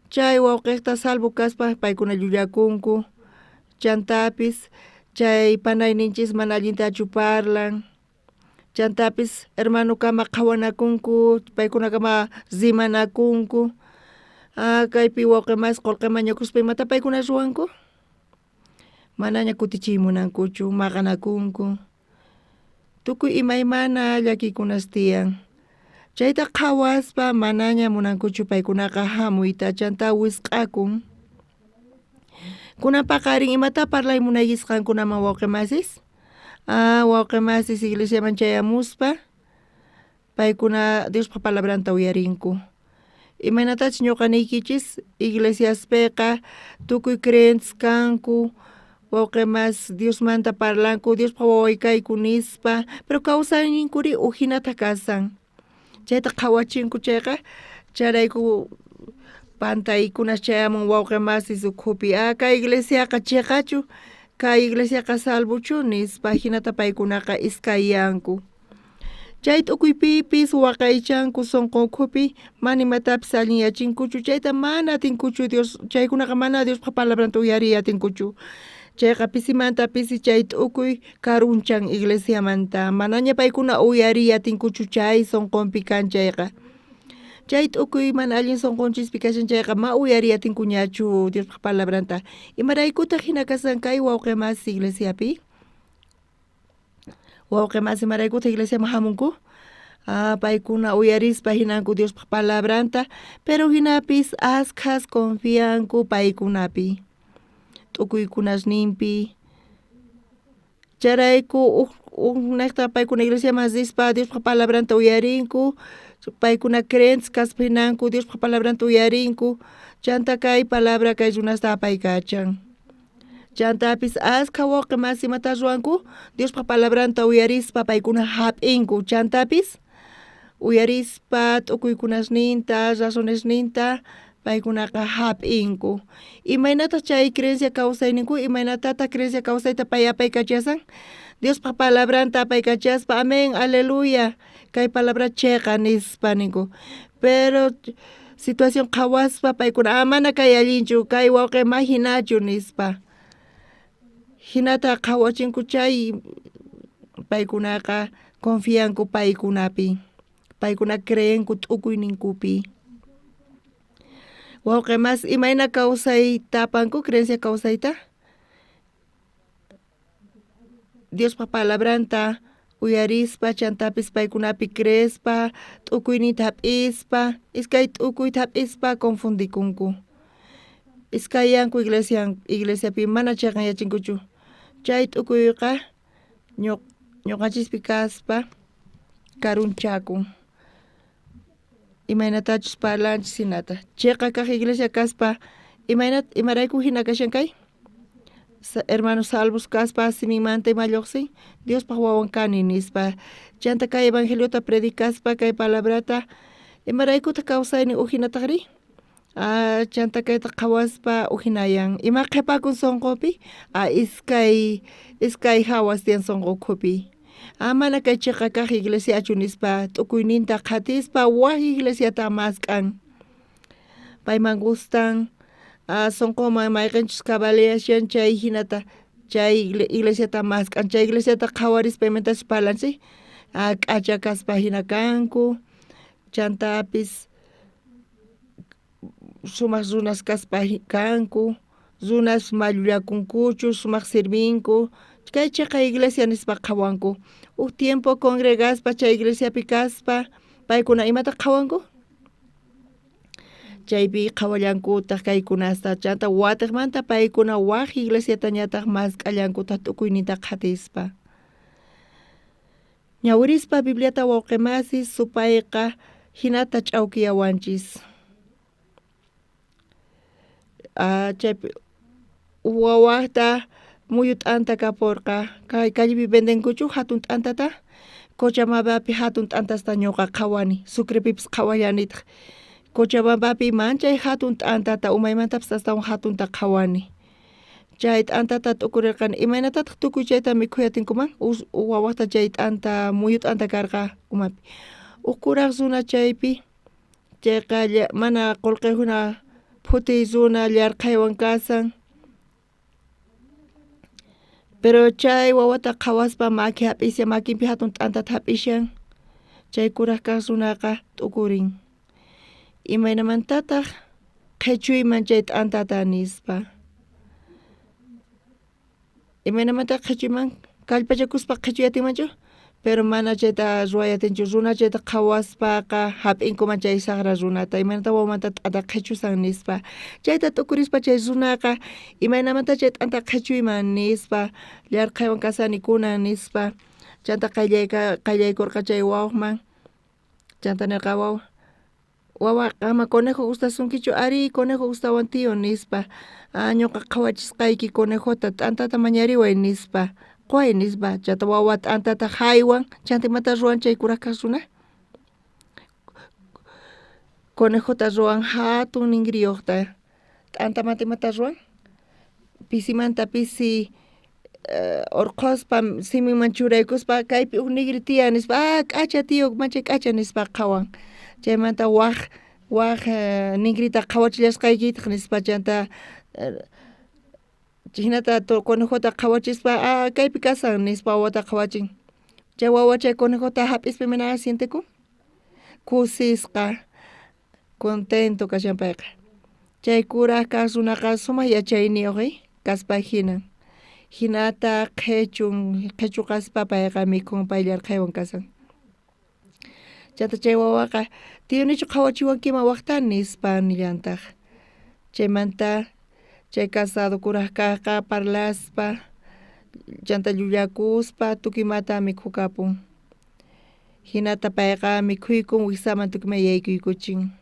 Chay wawqiqta salvo kaspa paykuna llullakunku, chantapis chay panayninchis mana allintachu parlan, chantapis hermanokama qhawanakunku, paykunakama rimanakunku. Ah, kaypi wawqi masis qolqe mañakuspa imata paykuna ruwanku? Manaña kutichiy munankuchu, maqanakunku. Tukuy imaymana llakiykunas tiyan. Chayta qhawaspa manaña munankuchu paykunaqa hamuyta, chanta wisq'akun. Kunan paqarin imata parlay munaykis qankunaman wawqi masis? Ah, wawqi masis iglesiaman chayamuspa paykuna Diospa palabranta uyarinku. Imaynatachus ñuqa niykichis iglesiaspiqa tukuy creyentes kanku, wawqi masis Diosmanta parlanku, Diospa waway kayku nispa, pero kawsayninkuri ujinata kasan. Chayta qhawachinku chayqa, chayrayku pantaykunas chayamun wawqi masis ukhupi. Ah, kay iglesiaqa cheqachu, kay iglesiaqa salvochu nispa, jinata paykunaqa iskayanku. Chay t'ukuypipis waqaychanku sonqo ukhupi, mana imatapis allinyachinkuchu, chayta mana atinkuchu Dios, chaykunaqa mana Diospa palabranta uyariy atinkuchu. Chayqa pisimanta pisi chay t'ukuy karunchan iglesiamanta, manaña paykuna uyariy atinkuchu chay sonqonpi kan chayqa. Chay t'ukuy mana allin sonqonchispi kashan chayqa ma uyariy atinkuñachu Diospa palabranta. Imaraykutaq hina kasan kay wawqi masi iglesiapi? Wawqi masi imaraykutaq iglesiaman hamunku? Ah, paykuna uyarispa hinanku Diospa palabranta, pero hinapis askhas confianku paykunapi, t'ukuykunasninpi. Chayrayku ujnejta paykuna iglesiaman rispa Diospa palabranta uyarinku, paykuna creyentes kaspa hinanku Diospa palabranta uyarinku, chanta kay palabra kay runasta apaykachan. Chantapis askha wawqi masi imata ruwanku, Diospa palabranta uyarispa paykuna hap'inku, chantapis uyarispa t'ukuykunasninta, razonesninta paykunaqa hap'inku. Imaynataq chay creencia kawsayninku, imaynatataq creencia kawsayta pay apaykachasan? Diospa palabranta apaykachaspa, amén, aleluya, kay palabra cheqa nispa ninku. Pero situación qhawaspa paykuna, ah, mana kay allinchu, kay wawqi ma hinachu nispa. Hinata qhawachinku chay paykunaqa confianku paykunapi, paykuna creenku t'ukuyninkupi. Wawqi mas imayna kawsayta apanku creencia kawsayta? Diospa palabranta uyarispa, chantapis paykunapi creespa, t'ukuyninta hap'ispa, iskay t'ukuyta hap'ispa confundikunku. Iskayanku iglesiapi mana cheqanyachinkuchu. Chay t'ukuyqa ñuqanchispi kaspa karunchakun. Imaynatachus parlanchis hinata. Cheqa kaq iglesia kaspa, imarayku hina kashan kay? Hermanos salvos kaspa siminmanta ima lluqsin, Diospaq wawan kani nispa. Chanta kay evangeliota predicaspa kay palabrata Imaraykutaq kawsaynin ujinataqri? Chanta kayta qhawaspa ujinayan. Ima qhipakun sunqupi? Iskay hawas tiyan sunqu ukhupi. Mana kay chiqa kaq iglesiachu nispa t'ukuyninta qhatispa wak iglesiata mask'an. Payman gustan sunqunman mayqinchus cabaleashan chay hinata chay iglesiata mask'an, chay iglesiata qhawarispa imatachus parlan sí, k'acha kaspa hina kanku, chantapis sumaq runas kaspa kanku, runas mallullakunkuchu, sumaq sirvinku, kay chiqa iglesia nispa qhawanku. Uj tiempo congregaspa chay iglesiapi kaspa paykuna imata qhawanku? Chaypi qhawallankutaq kaykunasta, chanta watiqmanta paykuna waj iglesiatañataq mask'allankutaq t'ukuyninta qhatispa. Ñawirispa Bibliata wawqi masi supayqa hinata ch'awkiyawanchis. Chaypi wawaqta muyu t'anta kapurqa, kay callepi vendenkuchu hatun t'antata? Cochabambapi hatun t'antasta ñuqa qhawani, Sucrepipis qhawallanitaq. Cochabambapi manchay hatun t'antata umaymantapis astawan hatunta qhawani. Chay t'antata t'ukurirqani, imaynatataq tukuy chayta mikhuy atinkuman? Wawaqta chay t'anta muyu t'anta karqa umapi. Uj kuraq runa chaypi, chayqa mana qullqiyuqna phutiy runa llarqhaywan kasan. Pero chay wawata qhawaspa maki hap'ishan, makinpi hatun t'antata hap'ishan, chay kuraq kaq runaqa t'ukurin. Imaynamantataq qhichuyman chay t'antata nispa. Imaynamanta qhichuyman? Kallpachakuspa qhichuy atinmanchu? Pero mana chayta ruway atinchu, runa chayta qhawaspaqa hap'inkuman chay saqra runata, imaynata wawamanta t'anta qhichusan nispa. Chayta t'ukurispa chay runaqa imaynamanta chay t'anta qhichuyman nispa, llarqhaywan kasani kunan nispa. Chanta qayllaykurqa chay wawaqman, chanta nirqa wawa, wawa qama conejo gustasunkichu? Ari, conejo gustawan tío nispa. Ñuqa qhawachisqayki conejota, t'antata mañariway nispa, quway nispa. Chanta wawa t'antata haywan, chanta imata ruwan chay kuraq kaq runa? Conejota ruwan hatun ningriyuqta, t'antamanta imata ruwan? Pisimanta pisi urqhuspa siminman churaykuspa kaypi uj nigri tiyan nispa, k'acha tío, manchay k'acha nispa qhawan. Chaymanta waj ningrita qhawachillasqaykitaq nispa, chanta hinata conejota qhawachispa, kaypi kasan nispa wawata qhawachin. Chay wawa chay conejota hap'ispa imayna sientekun? Kusisqa, contento kashan payqa. Chay kuraq kaq runaqa sumaq yachayniyuq kaspa hinan. Hinata qhichun, qhichuqaspa payqa mikhun, pay llarqhaywan kasan. Chanta chay wawaqa, tío nichu qhawachiwankiman waqta nispa nillantaq. Chaymanta chay casado kuraq kaqqa parlaspa, chanta llullakuspa tukuy imata mikhukapun. Hinata payqa mikhuykun wiksaman tukuy ima yaykuykuchin.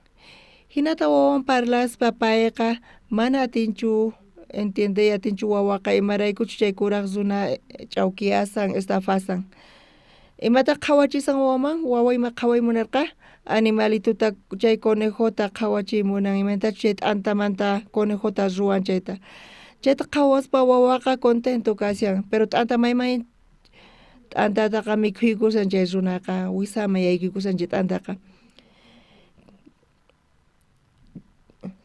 Hinata wawan parlaspa payqa mana atinchu entiendey atinchu wawaqa imaraykuchu chay kuraq runa ch'awkiyasan, estafasan. Imata qhawachisan wawaman? Wawa ima qhaway munarqa? Animalituta chay conejota qhawachiy munan, imaynatachu chay t'antamanta conejota ruwan chayta. Chayta qhawaspa wawaqa contento kashan, pero t'anta mayman t'antataqa mikhuykusan chay runaqa, wisaman yaykuykusan chay t'antaqa.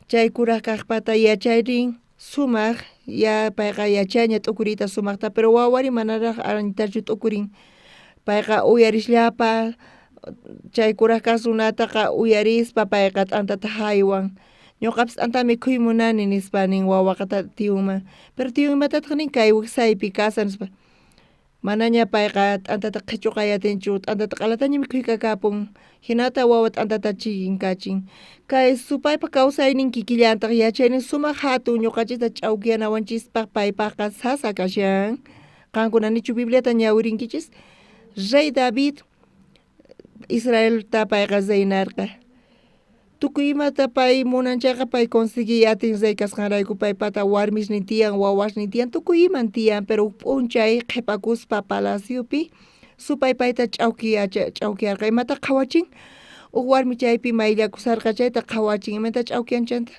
Chay kuraq kaqpata yachayrin sumaq, ya payqa yachaña t'ukuriyta sumaqta, pero wawari manaraq antachu t'ukurin. Payqa uyarisllapa chay kuraq kaq runataqa uyarispa payqa t'antata haywan. Ñuqapis t'anta mikhuy munani nispa nin wawaqa tiyunman. Pero tiyun imatataq nin kay wiksaypi kasan nispa. Manaña payqa t'antata qhichuqay atinchu, t'antata q'alataña mikhuykakapun. Hinata wawa t'antata chinkachin. Kay supaypa kawsaynin kikillantaq yachaynin sumaq hatun ñuqanchista ch'awkiyanawanchispaq paypaqqa sasa kashan. Qankuna nichu Bibliata ñawirinkichis? Rey David Israelta payqa reinarqa. Tukuy imata pay munan chayqa pay conseguiy atin rey kasqanrayku paypata warmisnin tiyan, wawasnin tiyan, tukuy iman tiyan, pero p'unchay qhipakuspa palaciopi supay payta ch'awkiyarqa. Imata qhawachin? Uj warmi chaypi mayllakusarqa chayta qhawachin, imata ch'awkiyan chanta?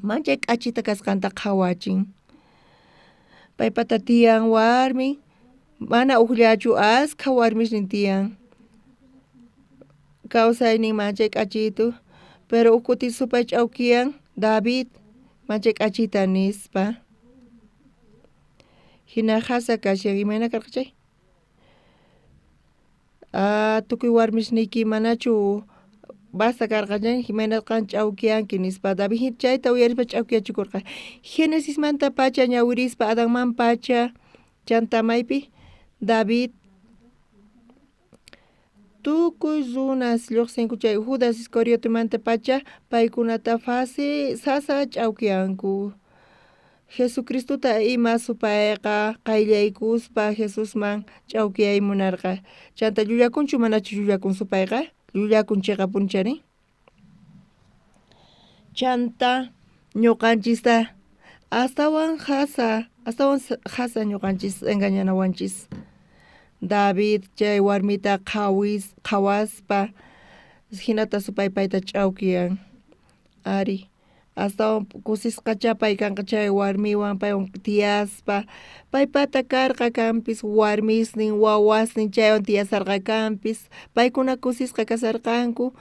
Manchay k'achita kasqanta qhawachin. Paypata tiyan warmi, mana ujllachu askha warmisnin tiyan. Kawsaynin manchay k'achitu, pero uj kuti supay ch'awkiyan David manchay k'achita nispa. Hina jasa kashan, imayna karqa chay? Tukuy warmisniyki manachu basta karqa chay, imaynata qan ch'awkiyanki nispa. David chayta uyarispa ch'awkiyachikurqa. Genesismanta pacha ñawirispa Adanman pacha chanta maypi David tukuy runas lluqsinku chay Judas Iscariotemanta pacha paykunata fácil sasa ch'awkiyanku. Jesucristota ima supayqa qayllaykuspa Jesusman ch'awkiyay munarqa. Chanta llullakunchu manachu llullakun supayqa? Llullakun chiqapuni chari. Chanta ñuqanchista astawan jasa ñuqanchis engañanawanchis. David chay warmita qhawaspa hinata supay payta ch'awkiyan. Ari astawan kusisqachá pay kanqa chay warmiwan paywan tiyaspa paypata karqa kanpis warmisnin wawasnin chaywan tiyasarqa kanpis paykuna kusisqa kasarqanku,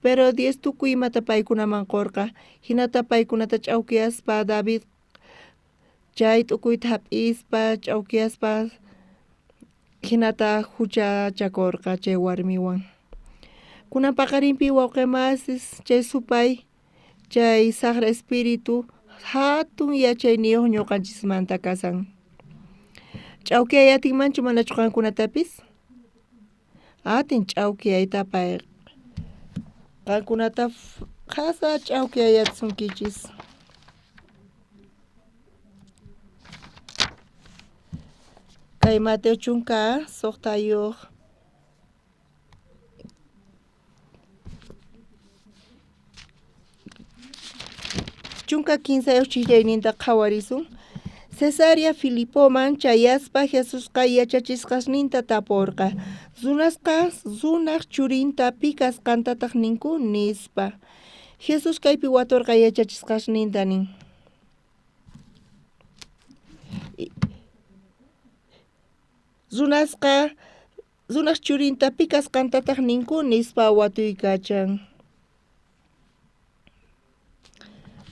pero Dios tukuy imata paykunaman qurqa hinata paykunata ch'awkiyaspa David chay t'ukuyta hap'ispa ch'awkiyaspa hinata huchachakurqa chay warmiwan. Kunan paqarinpi wawqimasis chay supay chay saqra espíritu hatun yachayniyuq ñuqanchismanta kasan. Ch'awkiyay atinmanchu manachu qankunatapis? Atin ch'awkiyayta pay qankunata qhasa ch'awkiyayatsunkichis. Kay Mateo chunka suqtayuq chunka kinsayuq chijllayninta qhawarisun. Cesarea Filipoman chayaspa Jesusqa yachachisqasninta tapurqa. Runasqa runaq churinta pi kasqantataq ninku nispa. Jesús kaypi waturqa yachachisqasninta nin. Runasqa runaq churinta pi kasqantataq ninku nispa watuykachan.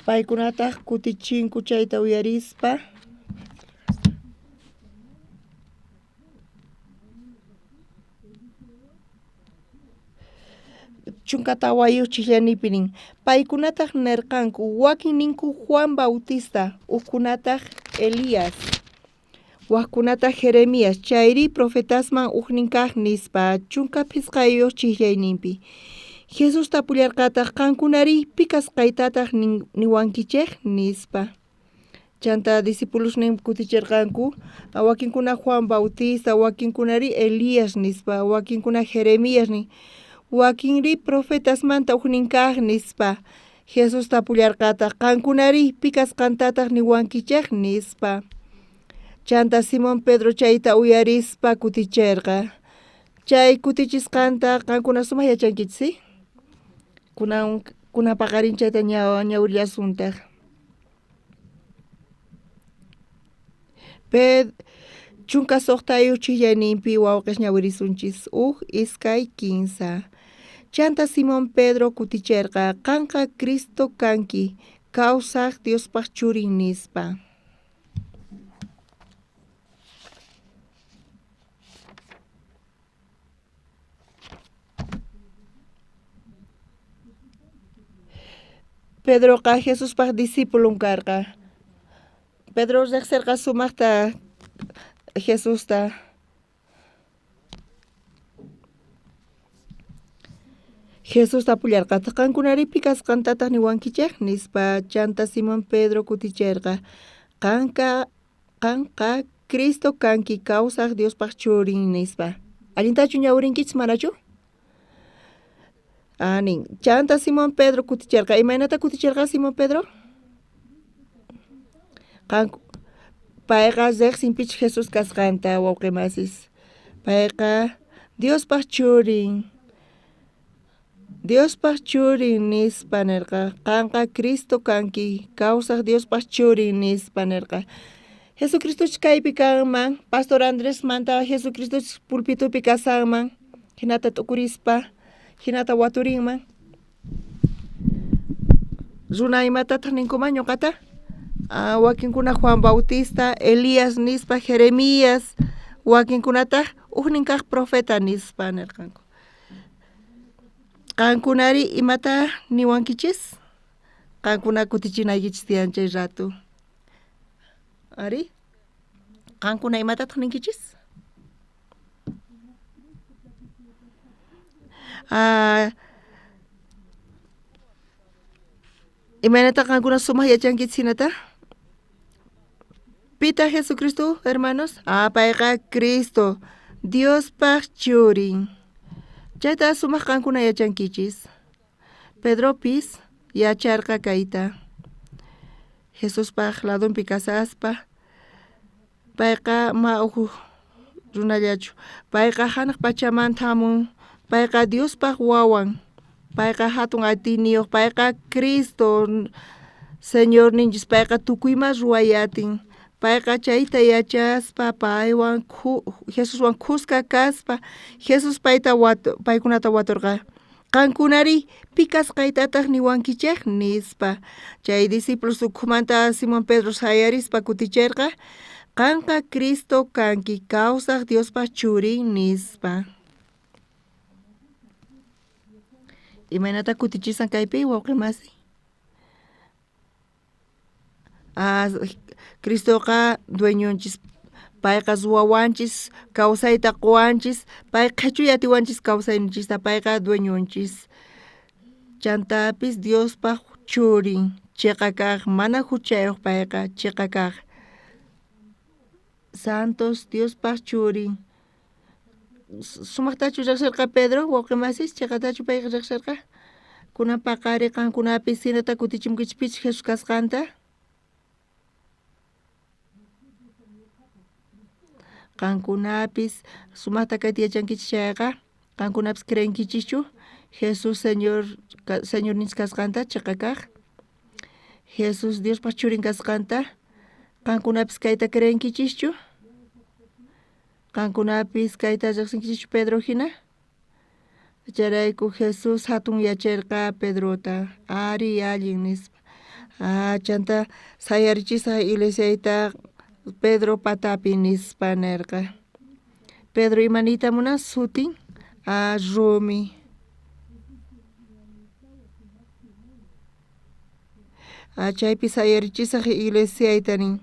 Paykunataq kutichinku chayta uyarispa. Chunka tawayuq chijllanipi nin. Paykunataq nirqanku wakin ninku Juan Bautista, hukkunataq Elías, wajkunataq Jeremías, chayri profetasman ujnin kaq nispa chunka phisqayuq chijllayninpi. Jesús tapullarqataq qankunari pi kasqaytataq niwankichej nispa. Chanta discipulosnin kutichirqanku wakinkuna Juan Bautista, wakinkunari Elías nispa, wakinkuna Jeremías nin, wakinri profetasmanta ujnin kaq nispa. Jesús tapullarqataq qankunari pi kasqantataq niwankichej nispa. Chanta Simón Pedro chayta uyarispa kuticherqa. Chay kutichisqanta qankuna sumaq yachankichis, ¿sí? Kunan paqarin chayta ñawrillasuntaq. Chunka suqtayuq chijllayninpi wawqis ñawirisunchis. Uj, iskay, kinsa. Chanta Simón Pedro kuticherqa qanqa Cristo kanki, kawsaq Diospaq churin nispa. Pedroqa Jesuspaq discipulun karqa. Pedro riqsirqa sumaqta Jesusta. Jesús tapullarqataq qankunari pi kasqantataq niwankichej nispa. Chanta Simón Pedro kuticherqa qanqa Cristo kanki kawsaq Diospaq churin nispa. Allintachu ñawirinkichis manachu? Nin. Chanta Simón Pedro kuticherqa. Imaynata kuticherqa Simón Pedro? Payqa riqsin pich Jesús kasqanta wawqimasis. Payqa Diospaq churin. Diospaj churin nispa nerqa. Qanqa Cristo kanki, kawsaj Diospaj churin nispa nerqa. Jesucristoch kaypi kanman, Pastor Andresmanta Jesucristoch pulpitupi kasanman, hinata t'ukurispa, hinata waturinman. Runa imatataq ninkuman ñuqata? Wakinkuna Juan Bautista, Elías nispa, Jeremías, wakinkunataq ujnin kaq profeta nispa nirqanku. Qankunari imata niwankichis? Qankuna kutichinaykichis tiyan chay rato. Ari? Qankuna imatataq ninkichis? Imaynata qankuna sumaq yachankichis hinata? Pitaq Jesucristo, hermanos? Payqa Cristo, Diospaj churin. Chayta sumaq qankuna yachankichis. Pedropis yacharqa kayta. Jesuspaj ladunpi kasaspa, payqa ma uj runallachu. Payqa hanaq pachamanta hamun, payqa Diospaj wawan, payqa hatun atiyniyuq, payqa Cristo Señorninchis, payqa tukuyma ruway atin. Payqa chayta yachaspa, paywan Jesuswan khuska kaspa, Jesús payta paykunata waturqa. Qankunari pi kasqaytataq niwankichej nispa. Chay discípulos ukhumanta Simón Pedro sayarispa kuticherqa, qanqa Cristo kanki, kawsaj Diospaj churin nispa. Imaynata kutichisan kaypi wawqi masi? Cristoqa dueñonchis, payqa ruwawanchis, kawsayta quwanchis, pay qhichuy atiwanchis kawsayninchista, payqa dueñonchis. Chantapis Diospaj churin, chiqa kaq, mana huchayuq payqa, chiqa kaq. Santos Diospaj churin. Sumaqtachu riqsirqa Pedro, wawqi masis, chiqatachu payqa riqsirqa? Kunan paqari qankunapis hinata kutichimunkichis Jesús kasqanta? Qankunapis sumaqta kayta yachankichis chayqa, qankunapis creenkichischu Jesús Señor Señorninchis kasqanta, chiqa kaq? Jesús Diospaj churin kasqanta, qankunapis kayta creenkichischu? Qankunapis kayta riqsinkichischu Pedro hina? Chayrayku Jesús hatun yacharqa Pedrota, ari allin nispa. Chanta sayarichisaq iglesiayta Pedro patapi nispa nerqa. Pedro ima niyta munan sutin? Rumi. Chaypi sayarichisaq iglesiayta nin.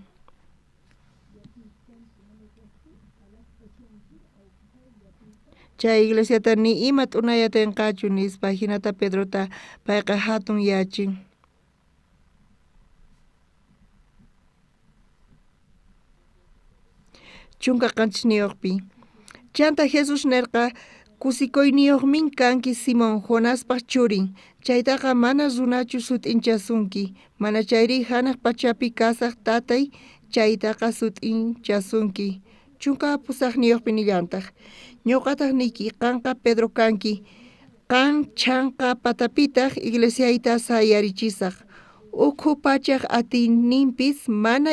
Chay iglesiata ni ima t'unay atinqachu nispa, hinata Pedrota payqa hatun yachin. Chunka qanchisniyuqpi. Chanta Jesús nerqa, kusikuyniyuqmin kanki Simón, Jonaspaj churin. Chaytaqa mana runachu sut'inchasunki, mana chayri hanaq pachapi kasaq tatay chaytaqa sut'inchasunki. Chunka pusaqniyuqpi nillantaq. Ñuqataq niyki, qanqa Pedro kanki, qan chhanqa patapitaq iglesiayta sayarichisaq. Ukhu pachaj atiyninpis mana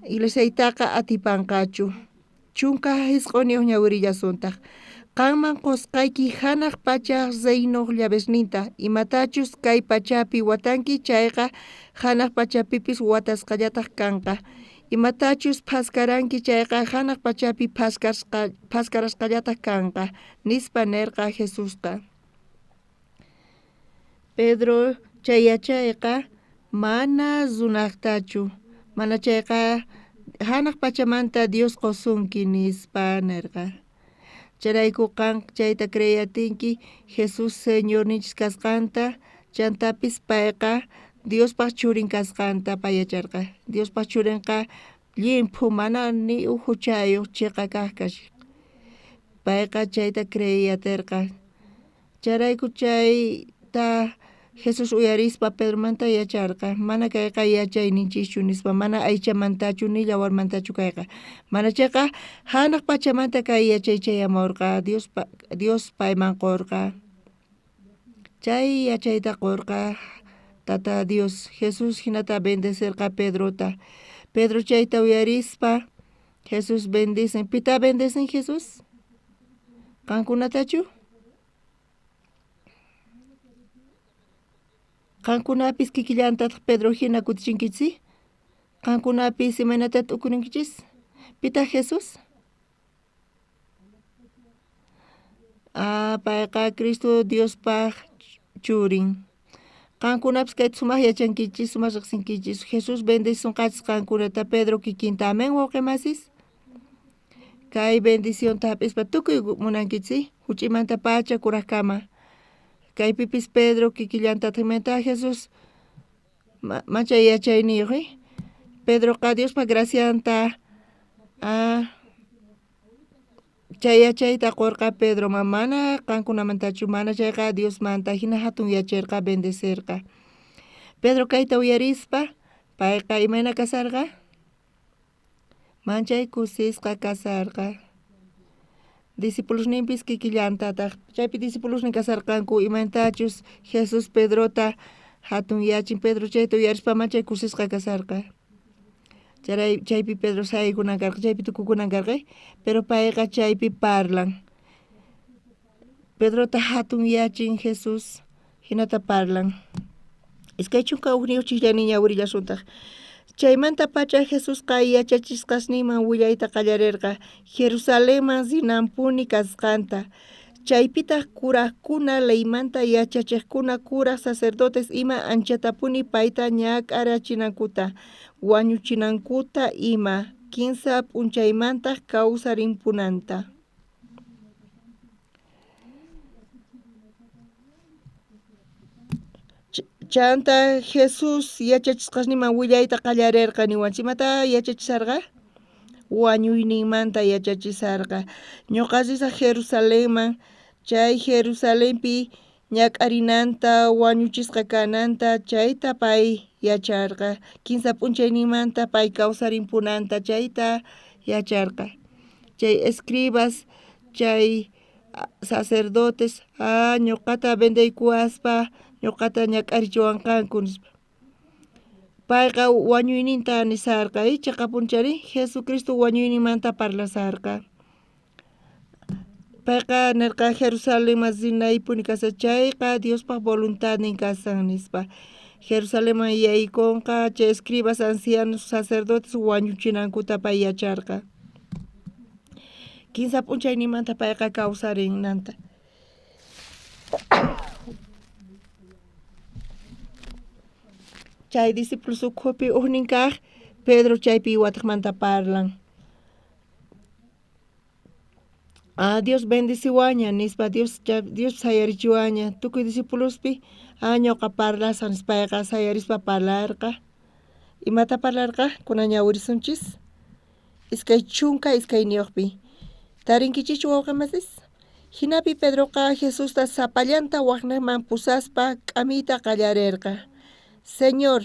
iglesiaytaqa atipanqachu. Chunka jisq'uniyuq ñawirillasuntaq. Qanman qusqayki hanaq pachaj reinoq llavesninta, imatachus kay pachapi watanki chayqa hanaq pachapipis watasqallataq kanqa. Imatachus phaskaranki chayqa hanaq pachapi phaskarasqallataq kanqa, nispa nerqa Jesusqa. Pedro chay yachayqa mana runaqtachu, mana chayqa hanaq pachamanta Dios qusunki nispa nerqa. Chayrayku qan chayta creeyatinki Jesús Señorninchis kasqanta, chantapis payqa Diospaj churin kasqanta pay yacharqa. Diospaj churinqa llimphu mana ni uj huchayuq chiqa kaq kashan. Payqa chayta creeyatirqa. Chayrayku chayta Jesús uyarispa Pedromanta yacharqa, mana kayqa yachayninchischu nispa, mana aychamantachu ni yawarmantachu kayqa. Mana chayqa hanaq pachamanta kay yachay chayamurqa, Dios payman qurqa. Chay yachayta qorqa Tata Dios. Jesús jinata bendecerqa Pedrota. Pedro chayta uyarispa Jesús bendicen. Pita bendecen Jesús? Qankunatachu? Qankunapis kikillantataq Pedro hina kutichinkichis? Qankunapis imaynata t'ukurinkichis? Pitaq Jesús? Ah, payqa Cristo Diospaq churin. Qankunapis kayta sumaq yachankichis, sumaq riqsinkichis. Jesús bendisunqachis qankunata Pedro kikinta. Amén, wawqimasis. Kay bendicionta hap'ispa tukuy munankichis, huch'imanta pacha kuraqkama. Kaypipis Pedro kikillantataq imanta Jesús machay yachayniyuq, Pedroqa Diospa gracianta chay yachayta qorqa Pedroman, mana qankunamantachu, mana chayqa Diosmanta, hina hatun yacharqa, bendecerqa. Pedro kayta uyarispa, payqa imayna kasarqa? Manchay kusisqa kasarqa. Discipulosninpis kikillantataq. Chaypi discipulosnin kasarqanku imaynatachus Jesús Pedrota hatun yachin. Pedro chayta uyarispa manchay kusisqa kasarqa. Chaypi Pedro saykunan karqa, chaypi tukukunan karqa, pero payqa chaypi parlan. Pedrota hatun yachin Jesús hinata parlan. 21 chikllaniña ñawirillasuntaq. Chaymanta pacha Jesusqa yachachisqasninman willayta qallarerqa Jerusalenman rinanpuni kasqanta. Chaypitaq kuraqkuna, leymanta yachachiqkuna, kuraq sacerdotes ima anchatapuni payta ñak'arachinankuta, wañuchinankuta ima, 15 p'unchaymantaq kawsarimpunanta. Chanta Jesús yachachisqasninman willayta qallarerqa niwanchik. Imata yachachisarqa? Wañuyninmanta yachachisarqa. Ñuqa risaq Jerusalenman, chay Jerusalenpi ñak'arinanta, wañuchisqa kananta, chayta pay yacharqa. 15 p'unchayninmanta pay kawsarimpunanta, chayta yacharqa. Chay escribas, chay sacerdotes, ñuqata vendeykuwaspa, ñuqata ñak'arichiwanqanku nispa. Payqa wañuyninta nisarqa, chaqapunchari Jesucristo wañuyninmanta parlasarqa. Payqa nirqa Jerusalenman rinaypuni kashan, chayqa Diospaq voluntadnin kasan nispa. Jerusalenman yaykunqa chay escribas, ancianos, sacerdotes wañuchinankuta pay yacharqa. 15 p'unchaynimanta payqa kawsarinanta. Chay discípulos ukhupi ujnin kaq Pedro chaypi wataqmanta parlan. Dios bendeciwaña nispa, Dios sayarichiwaña tukuy discipulospi, ñuqa parlasaq nispa, payqa sayarispa parlarqa. Imata parlarqa? Kunan ñawirisunchis. 22 Tarinkichichu wawqimasis? Hinapi Pedroqa Jesusta sapallanta waqnaqman pusaspa k'amiyta qallarerqa. Señor,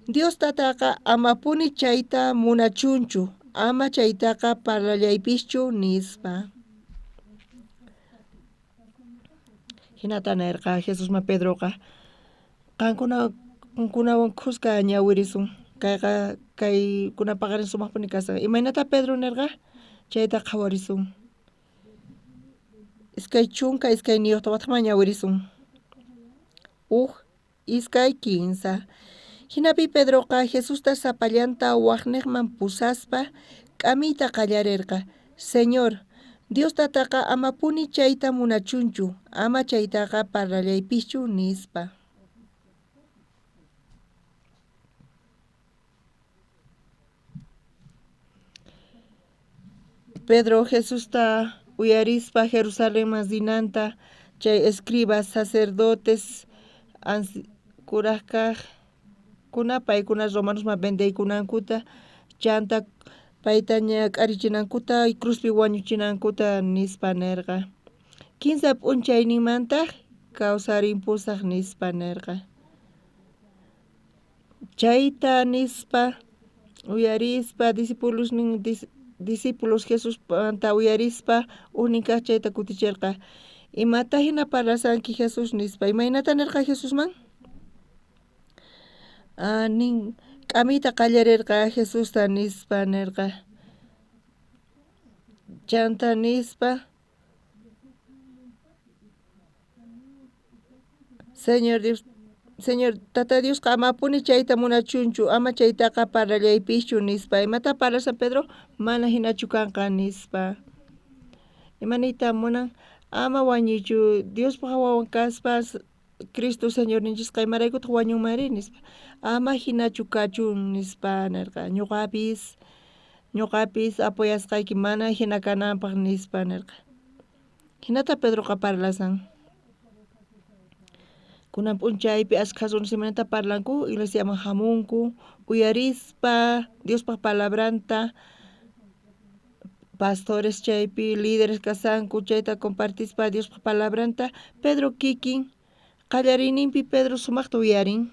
Dios tataqa amapuni chayta munachunchu, ama chaytaqa parlallaypischu nispa. Hinata nerqa Jesusman Pedroqa, qankunawan khuska ñawirisun, kayqa kaykuna paqarin sumaqpuni kasan. Imaynata Pedro nerqa? Chayta qhawarisun. 22 wataqman ñawirisun. 1, 2, 3. Hinapi Pedroqa Jesusta sapallanta waqniqman pusaspa k'amiyta qallarerqa. Señor, Dios tataqa amapuni chayta munachunchu, ama chaytaqa parlallaypischu nispa. Pedro Jesusta uyarispa Jerusalenman rinanta, chay escribas, sacerdotes, kurajkaqkuna paykuna romanosman vendeykunankuta, chanta payta ñak'arichinankuta, cruzpi wañuchinankuta nispa nerqa. 15 p'unchayninmantaq kawsarimpusaq nispa nerqa. Chayta nispa uyarispa discípulos Jesuspanta uyarispa ujnin kaq chayta kuticherqa. Imata hina parlasanki Jesús nispa. Imaynata nerqa Jesusman? Nin k'amiyta qallarirqa Jesusta nispa nerqa. Chanta nispa Señor Dios, Señor Tata Diosqa amapuni chayta munachunchu, ama chaytaqa parlallaypischu nispa. Imata parlasan Pedro? Mana hinachu kanqa nispa. Ima niyta munan? Ama wañuychu, Diospaj wawan kaspa Cristo Señorninchisqa imaraykutaq wañunmanri nispa. Ama hinachu kachun nispa nerqa. Ñuqapis apoyasqayki mana hina kananpaq nispa nerqa. Hinata Pedroqa parlasan. Kunan p'unchaypi ashkha runas imaynata parlanku, iglesiaman hamunku, uyarispa Diospaj palabranta, pastores chaypi, líderes kasanku, chayta compartispa Diospaj palabranta, Pedro kikin qallariyninpi Pedro sumaqta uyarin.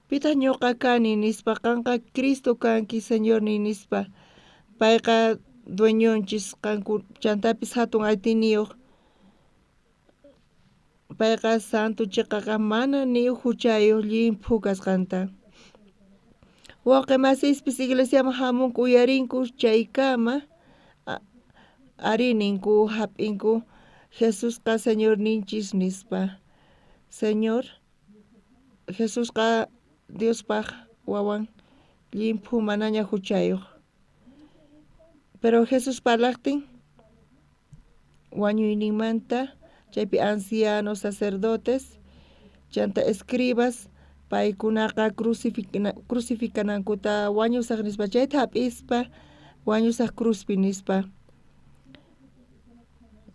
Pitaq ñuqa kani nispa, qanqa Cristo kanki Señorniy nispa. Payqa dueñonchis qanku chantapis hatun atiyniyuq. Payqa santo chiqaqa mana ni huchayuq llimphu kasqanta. Wawqi masispis iglesiaman hamunku uyarinku chaykama ari ninku hap'inku Jesusqa Señorninchis nispa. Señor Jesusqa Diospaj wawan llimphu manaña huchayuq. Pero Jesús parlaqtin wañuyninmanta chaypi ancianos, sacerdotes, chanta escribas, paykunaqa crucificanankuta wañusaq nispa, chayta hap'ispa wañusaq cruzpi nispa.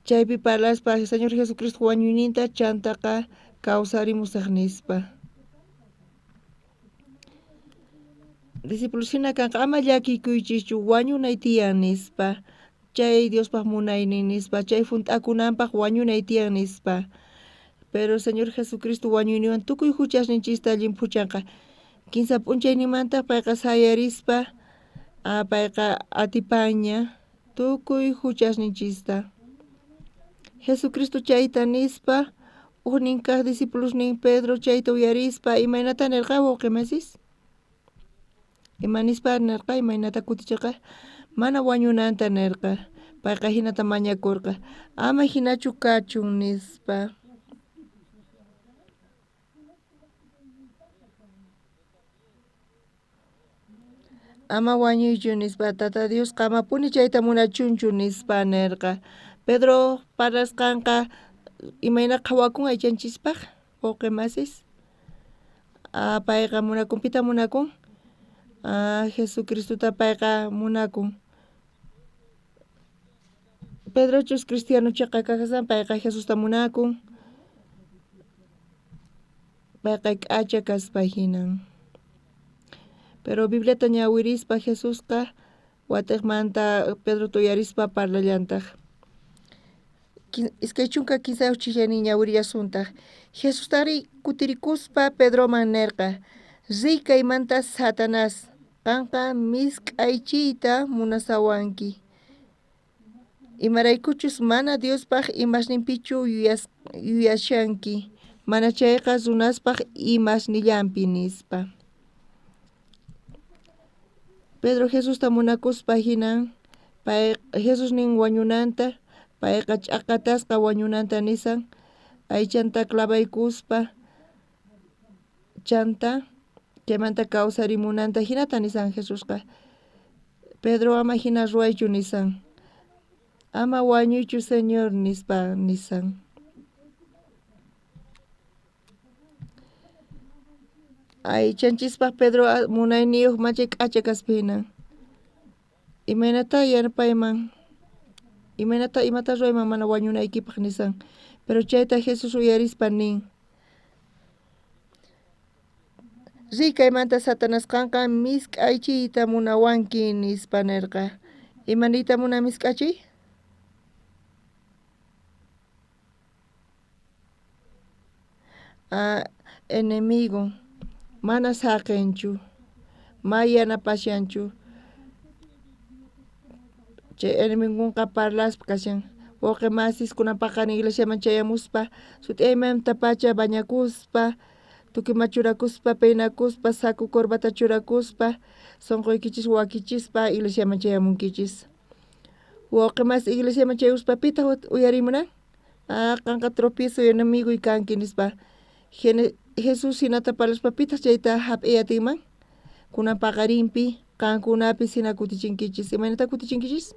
Chaypi parlaspa Señor Jesucristo wañuyninta chantaqa kawsarimusaq nispa. Discípulos hina kanqa ama llakikuychischu wañunay tiyan nispa. Chay Diospaj munaynin nispa, chay junt'akunanpaj wañunay tiyan nispa. Pero Señor Jesucristo wañuyninwan tukuy huchasninchista llimphuchanqa. Kinsa p'unchaynimanta payqa sayarispa, payqa atipaña tukuy huchasninchista. Jesucristo chayta nispa, ujnin kaq discipulosnin Pedro chayta uyarispa, imaynata nerqa wawqi masis? Ima nispa nerqa, imaynata kutichirqa? Mana wañunanta nerqa, payqa hinata mañakurqa, ama hinachu kachun nispa. Ama wañuychu nispa, Tata Diosqa amapuni chayta munachunchu nispa nerqa. Pedro parlasqanqa imayna qhawakun aychanchispaq wawqi masis? Payqa munakun, pita munakun? Jesucristota payqa munakun. Pedrochus cristiano chiqa kasan, payqa Jesusta munakun. Payqa k'acha kaspa hinan. Pero Bibliata ñawirispa Jesusqa watiqmanta Pedrota uyarispa parlallantaq. 23 chillaynin ñawirillasuntaq. Jesustari kutirikuspa Pedroman nerqa, riy kaymanta Satanás, qanqa misk'aychiyta munasawanki. Imaraykuchus mana Diospaj imasninpichu yuyashanki, mana chayqa runaspaj imasnillanpi nispa. Pedro Jesusta munakuspa hinan, pay Jesús nin wañunanta, payqa ch'aqatasqa wañunanta nisan, aychanta clavaykuspa, chanta chaymanta kawsarimunanta hinata nisan Jesusqa. Pedro ama hina ruwaychu nisan. Ama wañuychu Señor nispa nisan. Aychanchispaj Pedro munayniyuq machay k'acha kaspa hinan. Imaynata yanapayman, imaynata imata ruwayman mana wañunaykipaq nisan. Pero chayta Jesús uyarispa nin. Riy kaymanta Satanás qanqa misk'aychiyta munawanki nispa nerqa. Ima niyta munan misk'achiy? Enemigo mana saqinchu, ma yanapashanchu. Chay enemigonqa parlaspa kashan. Wawqi masis kunan paqarin iglesiaman chayamuspa sut'iyaymantapacha bañakuspa tukuyma churakuspa peinakuspa saco corbata churakuspa sonqoykichis wakichispa iglesiaman chayamunkichis. Wawqi masi iglesiaman chayuspa pitaq uyarimunan? Ah, qanqa tropiezo enemigoy kanki nispa. Jesús hinata parlaspa pitaq chayta hap'iy atinman? Kunan paqarinpi qankunapis hina kutichinkichis. Imaynata kutichinkichis?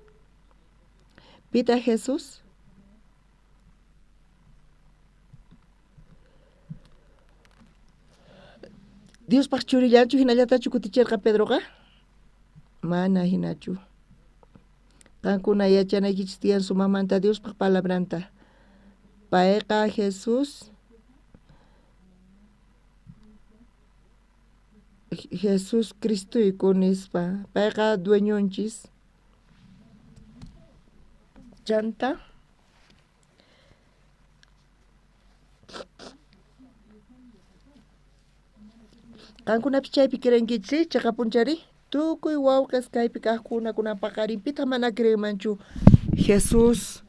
Pitaq Jesús? Diospaq churillanchu hinallatachu kutichirqa Pedroqa? Mana hinachu. Qankuna yachanaykichis tiyan sumaqmanta Diospaq palabranta. Payqa Jesús Jesús Cristoyku nispa. Payqa dueñonchis. Chanta qankunapis chaypi creenkichis cheqapunchari? Tukuy wawqes kaypi kaqkuna kunan paqarin pitaq mana creenmanchu Jesús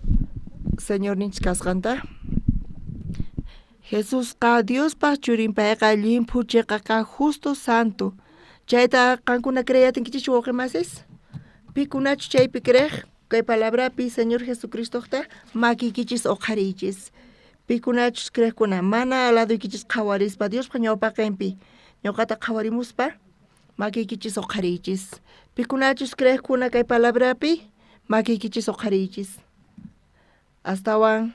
Señorninchis kasqanta? Jesusqa Diospaq churin, payqa llimphu cheqa kaq justo santo. Chayta qankuna creeyatinkichis wawqi masis? Pikunachu chaypi creej? Kay palabrapi Señor Jesucristoqta makiykichis uqhariychis. Pikunachus creejkuna mana ladoykichis qhawarispa Diospaq ñawpaqenpi ñuqata qhawarimuspa makiykichis uqhariychis. Pikunachus creejkuna kay palabrapi makiykichis uqhariychis. Astawan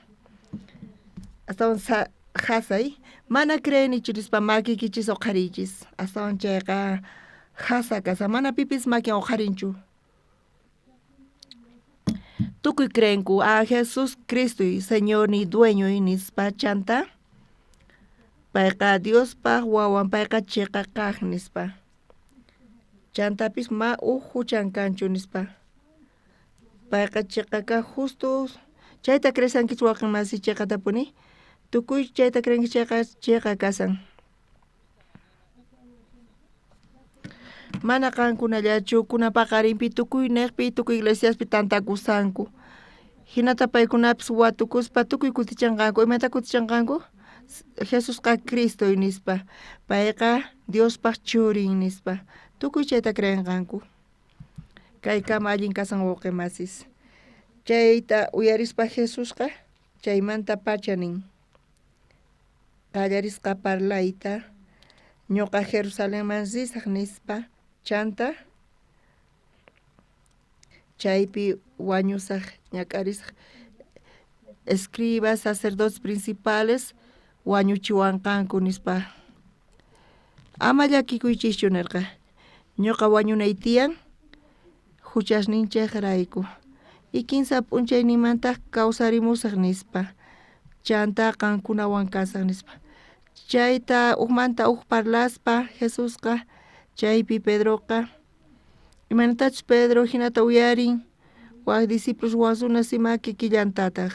jasay mana creenichu nispa makiykichis uqhariychis. Astawan chayqa jasa kasa mana pipis makin uqharinchu. Tukuy creenku a Jesús Cristo Señor ni dueño nispa chanta payqa Diospaq wawan payqa cheqa kaq nispa. Chantapis ma uj huchan kanchu nispa. Payqa cheqa kaq justo. Chayta creesankichis wawqi masi cheqatapuni? Tukuy chayta creenki chayqa cheqa kasan. Mana qankunallachu kunan paqarinpi tukuy neqpi tukuy iglesiaspi tantakusanku. Hinata paykunapis watukuspa tukuy kutichanqanku. Imata kutichanqanku? Jesusqa Cristo nispa. Payqa Diospaq churin nispa. Tukuy chayta creenqanku. Kaykama allin kasan wawqi masis. Chayta uyarispa Jesusqa chaymanta pacha nin. Qallarisqa parlayta ñuqa Jerusalenman risaq nispa chanta chaypi wañusaq ñak'arisaq. Escribas, sacerdotes principales wañuchiwanqanku nispa. Ama llakikuychischu nirqa. Ñuqa wañunay tiyan huchasninchejrayku. Y kinsa p'unchaynimantaq kawsarimusaq nispa. Chanta qankunawan kasaq nispa. Chayta ujmanta uj parlaspa Jesusqa chaypi Pedroqa imaynatachus Pedro hinata uyarin waj discípulos waj runas ima kikillantataq.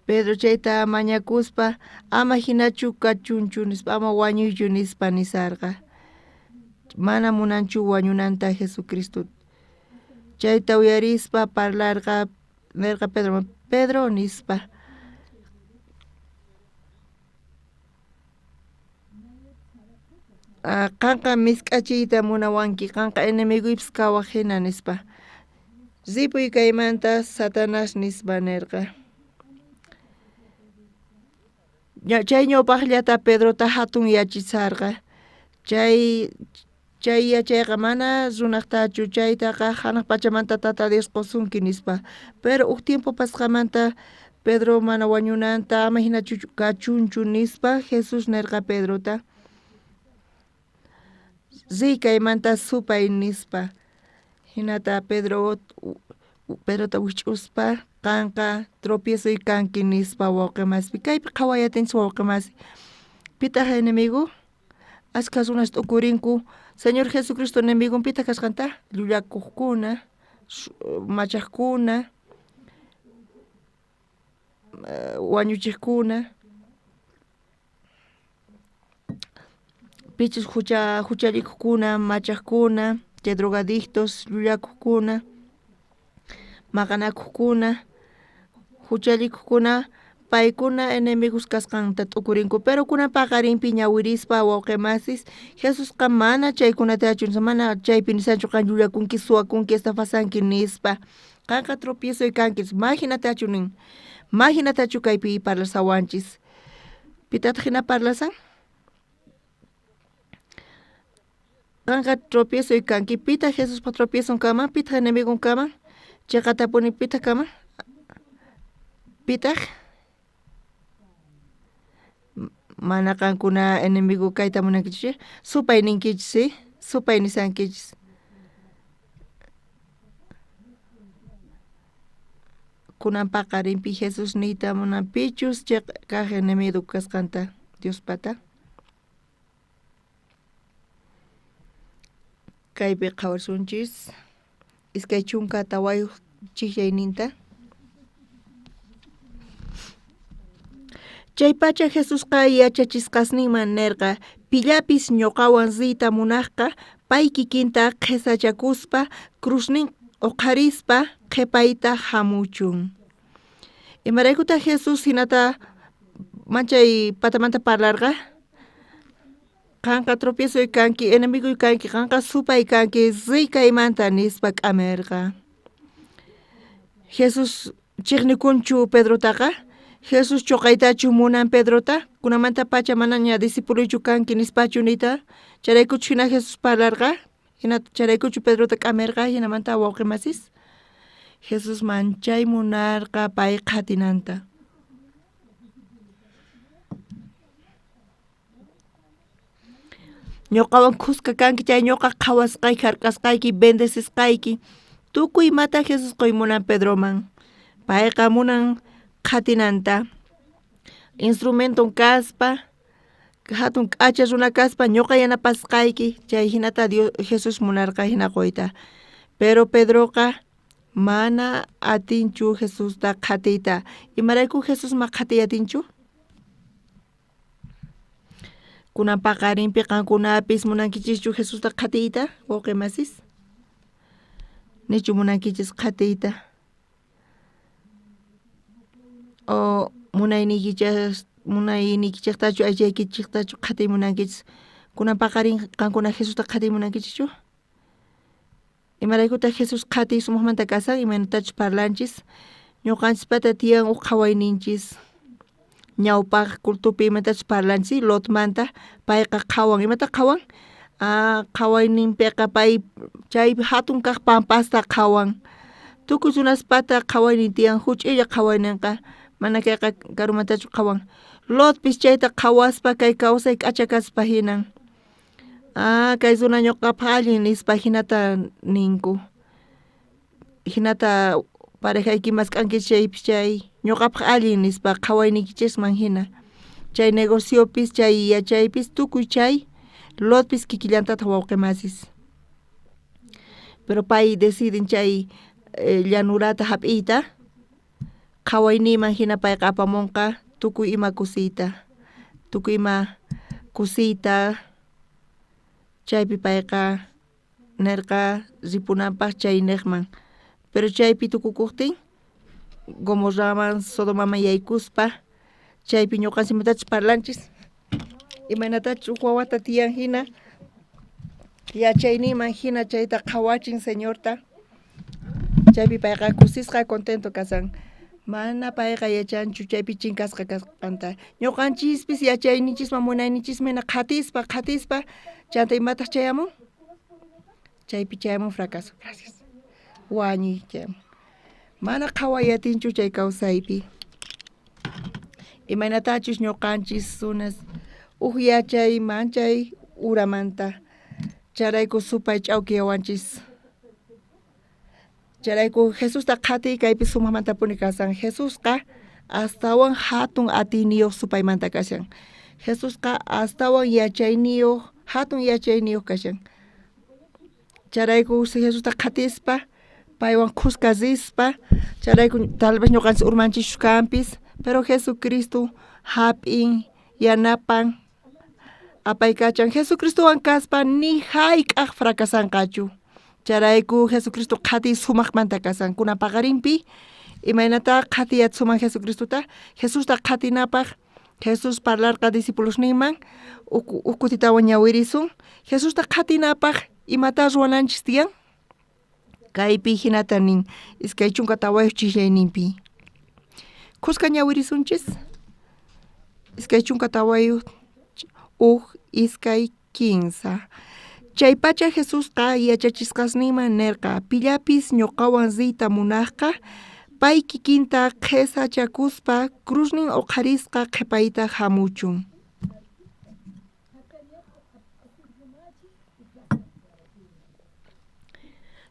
Pedro chayta mañakuspa ama hinachu kachunchu nispa ama wañuychu nispa nisarqa. Mana munanchu wañunanta Jesucristo. Chayta uyarispa parlarqa nerqa Pedro, Pedro nispa. Qanqa misk'achiyta munawanki, qanqa enemiguypis kawaq hina nispa. Ripuy kaymanta Satanás nispa nerqa. Chay ñawpaqllata Pedrota hatun yachisarqa. Chay yachayqa mana runaqtachu, chaytaqa hanaq pachamanta Tata Dios qusunki nispa. Pero uj tiempo pasqamanta Pedro mana wañunanta ama hinachu kachunchu nispa Jesús nerqa Pedrota. Riy kaymanta supay nispa. Hinata Pedrota wich'uspa qanqa tropiezoy kanki nispa wawqi masipi. Kaypi qhawayatinchis wawqi masi. Pitaq enemigo? Ashka runas t'ukurinku Señor Jesucristo enemigon pitaq kasqanta? Llullakuqkuna, machaqkuna, wañuchiqkuna. Pichus huchallikuqkuna, machaqkuna, chay drogadictos, llullakuqkuna. maqanakojkuna, juchallikojkuna, paykuna enemigos kasqanta t'ukurinku. Pero kunan paqarinpi ñawirispa wawqi masis, Jesusqa mana chaykunatachu, mana chaypi nisanchu qan llullakunki, suwakunki, estafasanki nispa. Qanqa tropiezoy kanki, ma jinatachu nin, ma jinatachu kaypi parlasawanchis. Pitataq jina parlasan? Qanqa tropiezoy kanki, pitaq Jesuspa tropiezon kaman, pitaq enemigon kaman, cheqatapuni pitaq kaman, pitaq? Mana qankuna enemigo kayta munankichis, supay ninkichis, ¿sí? Supay nisankichis. Kunan paqarinpi Jesús niyta munan pichus cheqa kaq enemigo kasqanta Diospata. Kaypi qhawasunchis 24 chijllayninta. Chaypacha Jesusqa yachachisqasninman nerqa, pillapis ñuqawan riyta munajqa, pay kikinta qhisachakuspa, cruznin uqharispa qhipayta jamuchun. Imaraykutaq Jesús hinata manchay patamanta parlarqa? Qanqa tropiezoy kanki, enemigoy kanki, qanqa supay kanki, riy kaymanta nispa k'amerqa. Jesús chiqnikunchu Pedrotaqa? Jesús choqaytachu munan Pedrota? Kunamanta pacha manaña discipuluychu kanki nispachu niyta? Chayraykuchu hina Jesús parlarqa? Hina chayraykuchu Pedrota k'amerqa hinamanta wawqi masis? Jesús manchay munarqa pay qhatinanta. Ñuqawan khuska kanki chay ñuqa qhawasqayki, hark'asqayki, bendecisqayki. Tukuy imata Jesús quy munan Pedroman. Payqa munan qhatinanta. Instrumenton kaspa, hatun k'acha runa kaspa ñuqa yanapasqayki, chay hinata Dios Jesús munarqa hina quyta. Pero Pedroqa mana atinchu Jesusta qhatiyta. Imarayku Jesús ma qhatiy atinchu? Kunan paqarinpi qankunapis munankichischu Jesusta qhatiyta, wawqi masis? Nichu munankichis qhatiyta? O munayniykichejtachu aychaykichejtachu qhatiy munankichis? Kunan paqarin qankuna Jesusta qhatiy munankichischu? Imaraykutaq Jesús qhatiy sumaqmanta kasan, imaynatachus parlanchis? Ñuqanchispata tiyan uj qhawayninchis. Ñawpaq cultupi imatachus parlanchis, Lotmanta, payqa qhawan. Imata qhawan? Qhawayninpiqa pay chay hatun kaq pampasta qhawan. Tukuy runaspata qhawaynin tiyan, huch'uylla qhawayninqa, mana kayqa karumantachu qhawan. Lotpis chayta qhawaspa kay kawsay k'acha kaspa hinan. Kay runa ñuqapaq allin nispa hinata ninku. Hinata parejayki mask'ankichis chaypis chay ñuqapaq allin nispa qhawayniykichisman hina. Chay negociopis, chay yachaypis, tukuy chay Lotpis kikillantataq wawqi masis. Pero pay deciden chay llanurata hap'iyta, qhawayniyman hina payqa apamunqa tukuy ima kusiyta, tukuy ima kusiyta, chaypi payqa nerqa ripunanpaq chayniqman. Pero chaypi tukukuqtin Gomorraman, Sodomaman yaykuspa, chaypi ñuqanchis imatachus parlanchis, imaynatachus uj wawata tiyan hina, yachayninman hina chayta qhawachin Señorta, chaypi payqa kusisqa contento kasan. Mana payqa yachanchu chaypi chinkasqa kasqanta. Ñuqanchispis yachayninchisman munayninchisman hina qhatispa, qhatispa, chanta imataq chayamun? Chaypi chayamun fracaso. Gracias. Wañuy chayamun. Mana qhaway atinchu chay kawsaypi. Imaynatachus ñuqanchis runas uj yachay manchay uramanta chayrayku supay ch'awkiyawanchis. Chayrayku Jesusta qhatiy kaypi sumaqmantapuni kasan. Jesusqa astawan hatun atiyniyuq supaymanta kashan. Jesusqa astawan yachayniyuq, hatun yachayniyuq kashan. Chayrayku Jesusta qhatispa, paywan khuska rispa, chayrayku tal vez ñuqanchis urmanchischus kanpis, pero Jesucristo hap'in, yanapan, apaykachan. Jesucristowan kaspa ni hayk'aq fracasanqachu. Chayrayku Jesucristo qhatiy sumajmanta kasan. Kunan paqarinpi imaynata qhatiyatsuman Jesucristota? Jesusta qhatinapaj Jesús parlarqa discipulosninman uj kutitawan ñawirisun. Jesusta qhatinapaj imata ruwananchis tiyan? Kaypi jinata nin 24 chislayninpi. Khuska ñawirisunchis 24 1 2 3. Chaypacha Jesusqa yachachisqasninman nerqa pillapis ñuqawan riyta munajqa pay kikinta qhesachakuspa cruznin uqharisqa qhepayta jamuchun.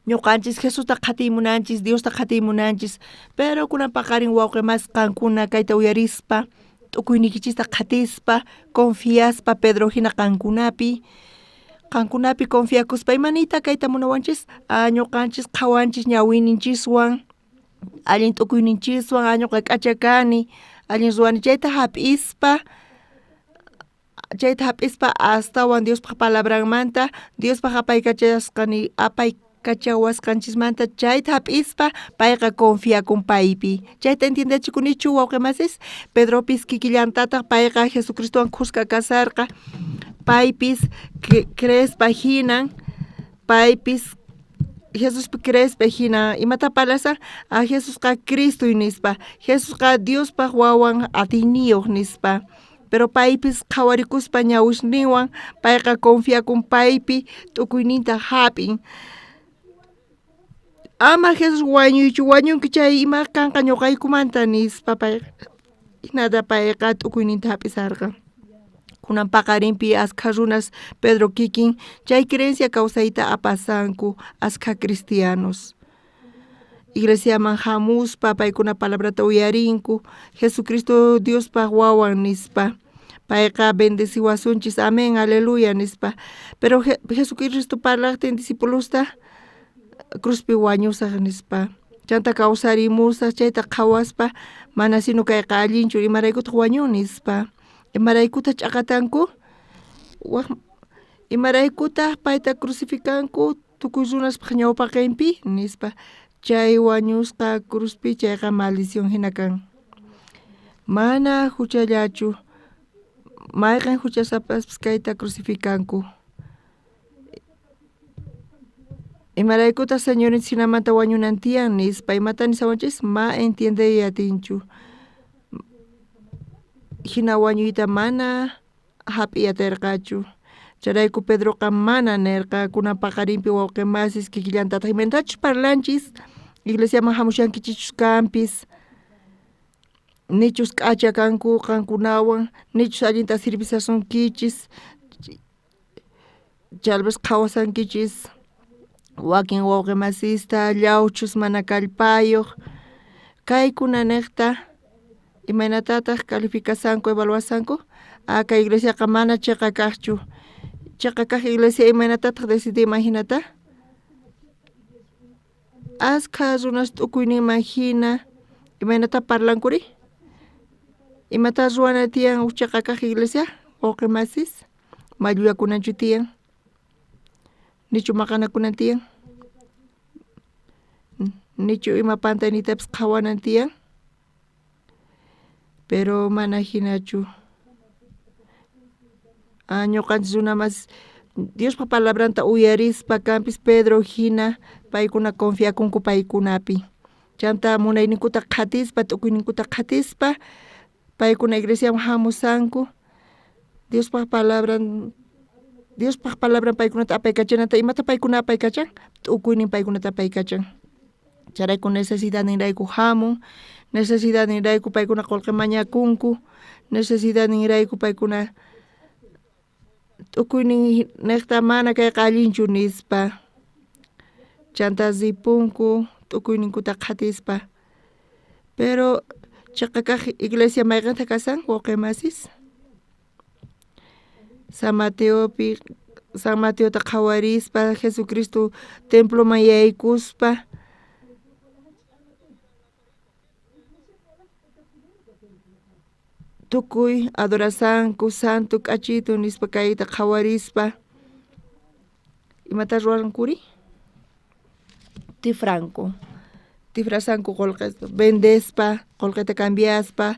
Ñuqanchis Jesusta qhatiymunanchis, Diosta qhatiymunanchis, pero kunan paqarin wawqi mas qankuna kayta uyarispa, t'ukuynikichista qhatispa, confiaspa Pedro hina qankunapi, qankunapi confiakuspa imaniyta kayta munawanchis? Ñuqanchis qhawanchis ñawiyninchiswan, allin t'ukuyninchiswan, ñuqa k'acha kani, allin ruwani chayta hap'ispa, astawan Diospaj palabranmanta, Diospaj apaykachasqani apaykachawasqanchismanta chayta hap'ispa payqa confiakun paypi. Chayta entiendechikunichu wawqi masis? Pedropis kikillantataq payqa Jesucristowan khuska kasarqa, paypis creespa hinan, paypis Jesuspi creespa hina imata parlasan? Jesusqa Cristo nispa, Jesusqa Diospaj wawan atiyniyuq nispa. Pero paypis qhawarikuspa ñawisninwan payqa confiakun paypi t'ukuyninta hap'in. Ama Jesús wañuychu, wañunki chay ima kanqa ñuqaykumanta nispa payqa hinata payqa t'ukuyninta hap'isarqa. Kunan paqarinpi askha runas Pedro kikin chay creencia kawsayta apasanku askha cristianos. Iglesiaman hamuspa paykuna palabrata uyarinku Jesucristo Diospaj wawan nispa. Payqa bendeciwasunchis, amén, aleluya nispa. Pero Jesucristo parlaqtin discipulosta cruzpi wañusaj nispa. Chanta kawsarimusaj chayta qhawaspa mana sino kayqa allinchu imaraykutaq wañun nispa. Imaraykutaq ch'aqatanku? Imaraykutaq payta crucificanku tukuy runaspaj ñawpaqinpi nispa. Chay wañusqa cruzpi chayqa maldición hina kan. Mana huchallachu mayqin huchasapaspis kayta crucificanku. Imaraykutaq Señorinchis hinamanta wañunan tiyan nispa. Imata nisawanchis? Ma entiendey atinchu. Hina wañuyta mana hap'iy atirqachu. Chayrayku Pedroqa mana nerqa kunan paqarinpi wawqi masis kikillantataq imaynatachus parlanchis iglesiaman hamushankichichus kanpis nichus k'acha kanku qankunawan nichus allinta servisasunkichis chalvez qhawasankichis wakin wawqi masista llawchus mana kallpayuq kaykuna niqta imaynatataq calificasanku evaluasanku? Kay iglesiaqa mana chiqa kaqchu. Chiqa kaq iglesia imaynatataq decidinman hinata? Askha runas t'ukuyninman hina imaynata parlankuri? Imata ruwana tiyan uj chiqa kaq iglesia wawqi masis? Malluyakunanchu tiyan? Nichu maqanakunan tiyan? Nichu ima pantaynitapis qhawanan tiyan? Pero mana hinachu. Ñuqanchis runa masis Diospa palabranta uyarispa kanpis Pedro hina paykuna confiakunku paykunapi. Chanta munayninkuta qhatispa t'ukuyninkuta qhatispa paykuna iglesiaman hamusanku Diospaj palabran Diospaj palabran paykunata apaykachananta imata paykuna apaykachan? T'ukuynin paykunata apaykachan. Chayrayku necesidadninrayku hamun, necesidadninrayku paykuna qullqi mañakunku, necesidadninrayku paykuna t'ukuynin niqta mana kayqa allinchu nispa. Chanta ripunku t'ukuyninkuta qhatispa. Pero chiqa kaq iglesia mayqinta kasan wawqi masis? San Mateopi San Mateota qhawarispa Jesucristo temploman yaykuspa tukuy adorasanku santo k'achitu nispa kayta qhawarispa imata ruwankuri? Tifranku. Tifrasanku qolqesta vendespa, qolqeta cambiaspa,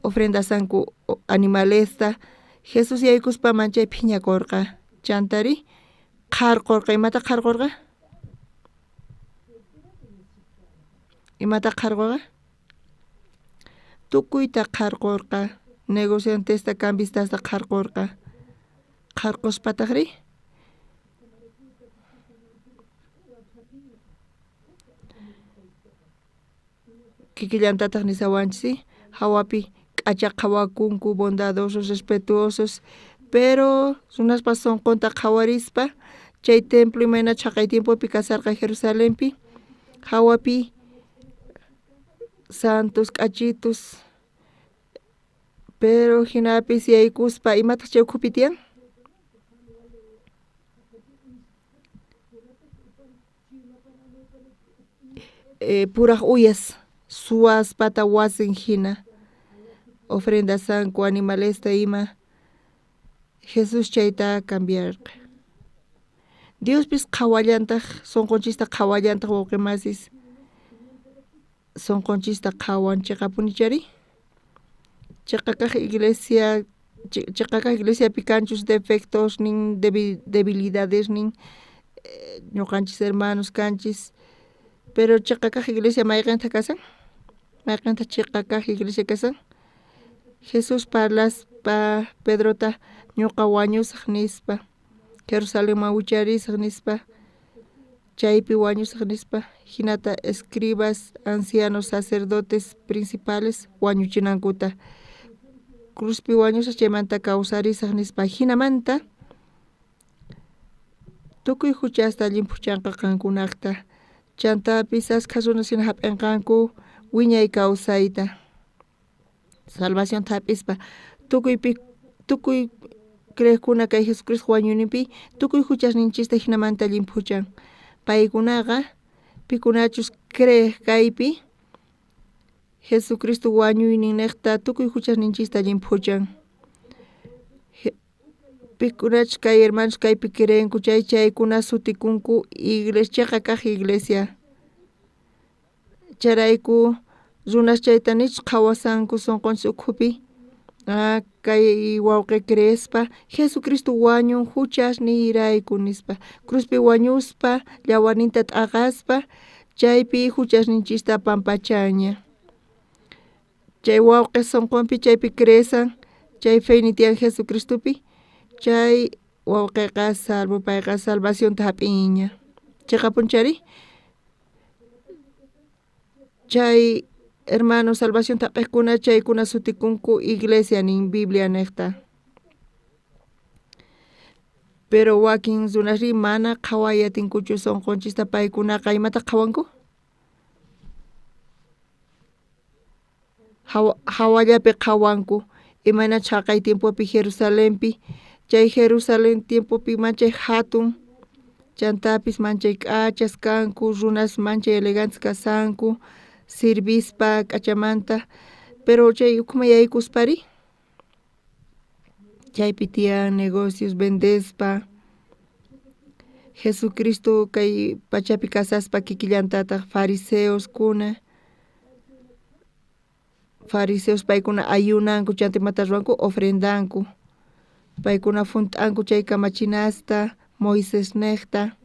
ofrendasanku animalesta. Jesús yaykuspa manchay phiñakorqa. Chantari qharqorqa. Imata qharqorqa? Imata qharqorqa? Tukuyta qharqorqa. Negociantesta, cambistasta qharqorqa. Qharqospatajri kikillantataj nisawanchis hawapi k'acha qhawakunku, bondadosos, respetuosos, pero runaspa sonqonta qhawarispa chay templo imayna chhaqay tiempopi kasarqa Jerusalenpi hawapi santos k'achitus, pero jinapis yaykuspa imataq chay ukhupi tiyan? Puraj uyas suwaspata wasin hina ofrendasanku animalesta ima. Jesús chayta cambiarqa. Diospis qhawallantaj sonqonchista qhawallantaj wawqimasis sonqonchista qhawan cheqapuni chari. Cheqa kaj iglesia cheqa kaj iglesiapi kanchus defectos nin debilidades nin ñuqanchis hermanos kanchis, pero cheqa kaj iglesia mayqenta kasan? Mayqenta cheqa kaj iglesia kasan? Jesús parlaspa Pedrota ñuqa wañusaj nispa, Jerusalenman wicharisaj nispa, chaypi wañusaj nispa, hinata escribas, ancianos, sacerdotes principales wañuchinankuta. Cruzpi wañusaj chaymanta kawsarisaj nispa, hinamanta tukuy huchasta llimphuchanqa qankunaqta. Chantapis askha runas hina hap'inqanku wiñay kawsayta. Salvacionta hap'ispa tukuy creejkuna kay Jesucristo wañuyninpi tukuy huchasninchista hinamanta llimphuchan. Paykunaqa pikunachus creej kaypi Jesucristo wañuyninniqta tukuy huchasninchista llimphuchan. Pikunachus kay hermanos kaypi creenku chay chaykuna sutikunku iglesia cheqa kaj iglesia. Chayrayku runas chayta nichu qhawasanku sonqonchis ukhupi kay wawqi creespa Jesucristo wañun huchasniyrayku nispa, cruzpi wañuspa llawarninta t'aqaspa chaypi huchasninchista pampachanña. Chay wawqi sonqonpi chaypi creesan chay feynin tiyan Jesucristopi chay wawqiqa salvo payqa salvacionta hap'inña. Cheqapunchari chay hermano salvacionta hap'iqkuna chaykuna sutikunku iglesia nin Biblia niqta. Pero wakin runasri mana qhaway atinkuchu sonqonchista paykunaqa imata qhawanku? Hawallapi qhawanku imayna chhaqay tiempopi Jerusalenpi chay Jerusalén tiempopi manchay hatun chantapis manchay k'achas kanku runas manchay elegantes kasanku sirvispa k'achamanta, pero chay ukhuman yaykuspari chaypi tiyan negocios vendespa. Jesucristo kay pachapi kasaspa kikillantataq fariseoskuna fariseos paykuna ayunanku chanta imata ruwanku ofrendanku paykuna junt'anku chay kamachinasta Moisés niqta,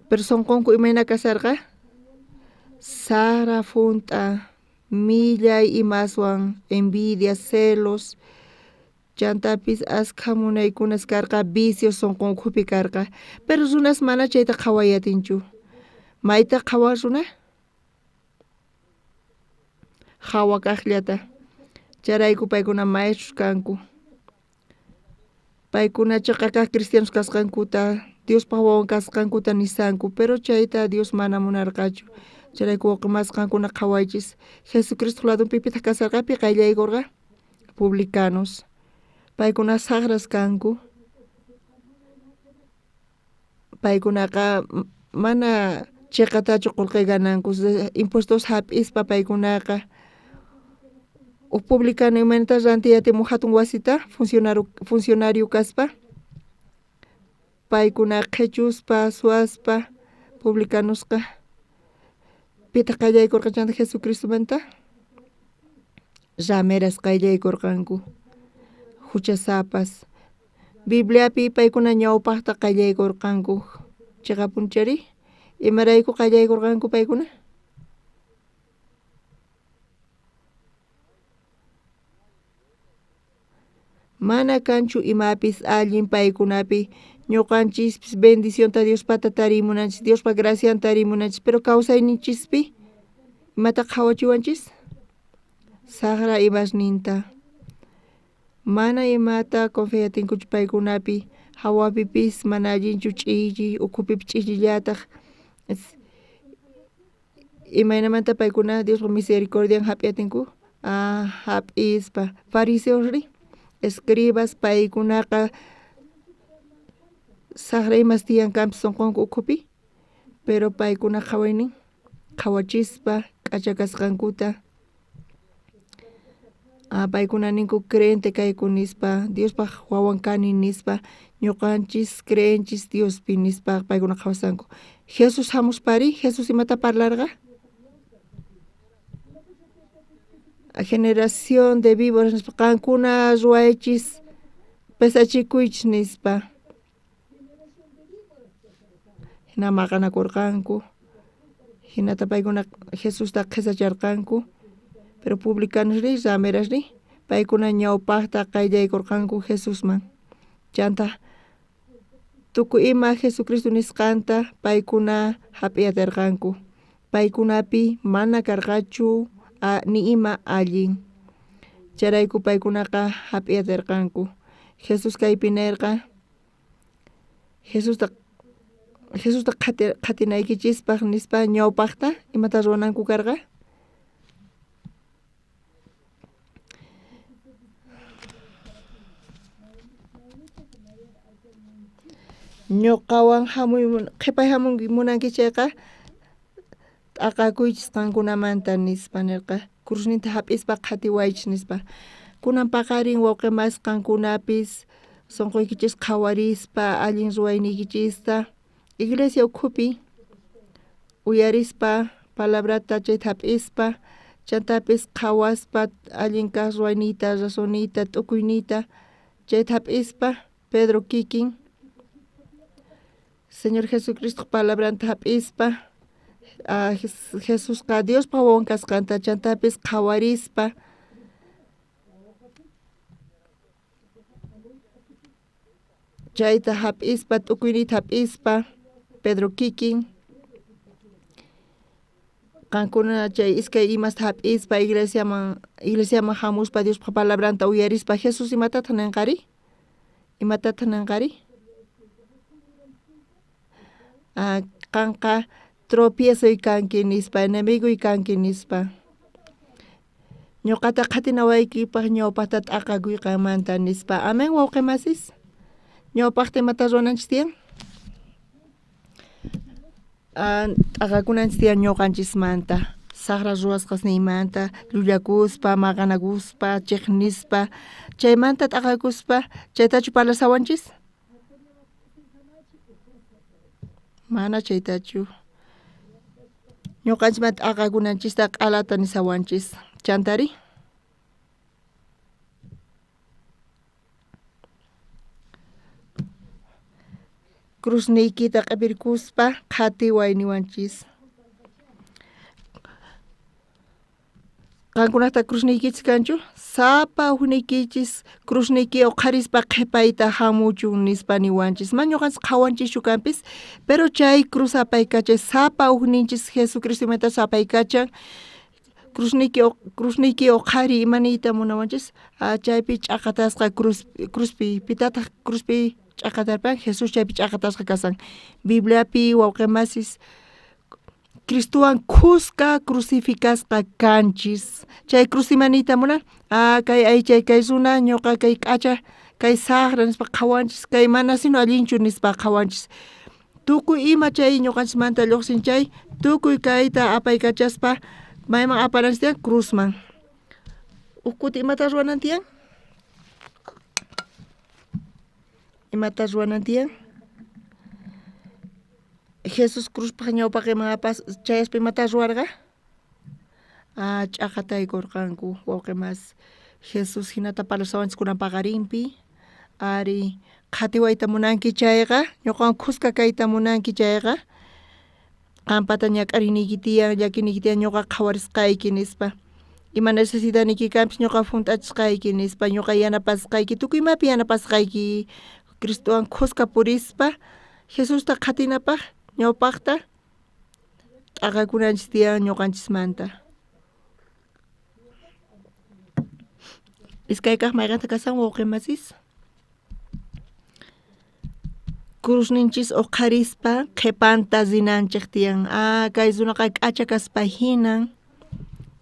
pero sonqonku imayna kasarqa? Sara junt'a millay imaswan envidia, celos, chantapis askha munaykunas karqa vicios sonqonkupi karqa, pero runas mana chayta qhaway atinchu. Mayta qhawan runa? Hawa kaqllata. Chayrayku paykuna maestros kanku. Paykuna cheqa kaq cristianos kasqankuta Diospaq wawan kasqankuta nisanku, pero chayta Dios mana munarqachu. Chayrayku wawqimas qankuna qhawaychis Jesucristo ladunpi pitaq kasarqa pi qayllaykurqa? Publicanos. Paykuna saqras kanku. Paykunaqa mana chiqatachu qullqi gananku, impuestos hap'ispa paykunaqa. Uj publicano imaynata rantiy atimun hatun wasita funcionario kaspa paykuna qhichuspa suwaspa Publicanosqa pitaq qayllaykurqa chanta Jesucristomanta? Rameras qayllaykurqanku, juchasapas. Bibliapi paykuna ñawpaqta qayllaykurqanku. Chiqapunchari? Imarayku qayllaykurqanku paykuna? Mana kanchu imapis allin paykunapi. Ñuqanchispis bendicionta Diospata tarimunanchis, Diospa gracianta tarimunanchis, pero kawsayninchispi imata qhawachiwanchis? Saqra imasninta. Mana imata confiatinkuchu paykunapi, hawapipis mana allinchu ch'ichi, ukhupipis ch'ichillataq. Imaynamanta paykuna Diospa misericordian hap'iatinku? Hap'ispa. Fariseosri, escribas paykunaqa saqra imas tiyan kanpis sunqunku ukhupi, pero paykuna qhawaynin qhawachispa k'acha kasqankuta. Paykuna ninku creyente kayku nispa, Diospaq wawan kani nispa, ñuqanchis creenchis Diospi nispa paykuna qhawasanku. Jesús hamuspari, Jesús imata parlarqa? Generación de víboras nispa, qankuna ruwaychis pesachikuychis nispa. Hina maqanakurqanku, hinata paykuna Jesusta qhisacharqanku, pero publicanosri, ramerasri, paykuna ñawpaqta qayllaykurqanku Jesusman. Chanta tukuy ima Jesucristo nisqanta paykuna hap'iyatirqanku. Paykunapi mana karqachu ni ima allin. Chayrayku paykunaqa hap'iyatirqanku. Jesús kaypi nirqa, Jesusta qhatinaykichispaq nispa ñawpaqta imata ruwananku karqa? Ñuqawan hamuy qhipay hamunki munanki chayqa t'aqakuychis qankunamanta nispa nirqa. Cruzninta hap'ispa qhatiwaychis nispa. Kunan paqarin wawqi mas qankunapis sunquykichis qhawarispa allin ruwayniykichista iglesia ukhupi uyarispa palabrata chayta hap'ispa chantapis qhawaspa allin kaq ruwayniyta razonniyta t'ukuyniyta chayta hap'ispa Pedro kikin Señor Jesucristo palabranta hap'ispa Jesusqa Diospa wawan kasqanta chantapis qhawarispa chayta hap'ispa t'ukuyniyta hap'ispa Pedro kikin qankuna chay iskay imasta hap'ispa iglesiaman hamuspa Diospa palabranta uyarispa Jesús imatataq ninqari? Imatataq ninqari? Qanqa tropiezoy kanki nispa, enemigoy kanki nispa. Ñuqata qhatinawaykipaq ñawpaqta t'aqakuy qanmanta nispa. Amén, wawqi masis. Ñawpaqta imata ruwananchis tiyan? T'aqakunanchis tiyan ñuqanchismanta, saqra ruwasqasniymanta, llullakuspa, maqanakuspa, chiqnispa, chaymanta t'aqakuspa, chaytachu parlasawanchis? Mana chaytachu. Ñuqanchismanta t'aqakunanchista q'alata nisawanchis. Chantari? Cruzniykita q'ipirkuspa qhatiway niwanchis. Qankunata cruzniykichis kanchu? Sapa ujniykichis cruzniyki uqharispa qhipayta hamuchun nispa niwanchis. Ma ñuqanchis qhawanchischu kanpis, pero chay cruz apaykachay sapa ujninchis Jesucristomanta apaykachan. Cruzniyki uqhari ima niyta munawanchis? Chaypi ch'aqatasqa cruzpi, pitataq cruzpi ch'aqatarpan? Jesús chaypi ch'aqatasqa kasan. Bibliapi wawqi masis Cristowan khuska crucificasqa kanchis. Chay cruz ima niyta munan? Kay aychay kay runa ñuqa kay k'acha kay saqra nispa qhawanchis, kay mana sino allinchu nispa qhawanchis. Tukuy ima chay ñuqanchismanta lluqsin chay tukuy kayta apaykachaspa mayman aparanchis tiyan? Cruzman. Uj kuti imata ruwanan tiyan? Imata ruwanan tiyan? Jesús cruzpaj ñawpaqenman apas chayaspa imata ruwarqa? Ah, ch'aqataykurqanku wawqi mas Jesús hinata parlasawanchis kunan paqarinpi ari qhatiwayta munanki chayqa ñuqawan khuska kayta munanki chayqa qampata ñak'ariyniyki tiyan llakiyniyki tiyan ñuqa qhawarisqayki nispa ima necesidadniyki kanpis ñuqa junt'achisqayki nispa ñuqa yanapasqayki tukuy imapi yanapasqayki Cristowan khuska purispa Jesusta qhatinapaj ñawpaqta t'aqakunanchis tiyan ñuqanchismanta. Iskay kaq mayqanta kasan wawqi masis? Cruzninchis uqharispa qhipanta rinanchej tiyan. Ah, kay runaqa k'acha kaspa hinan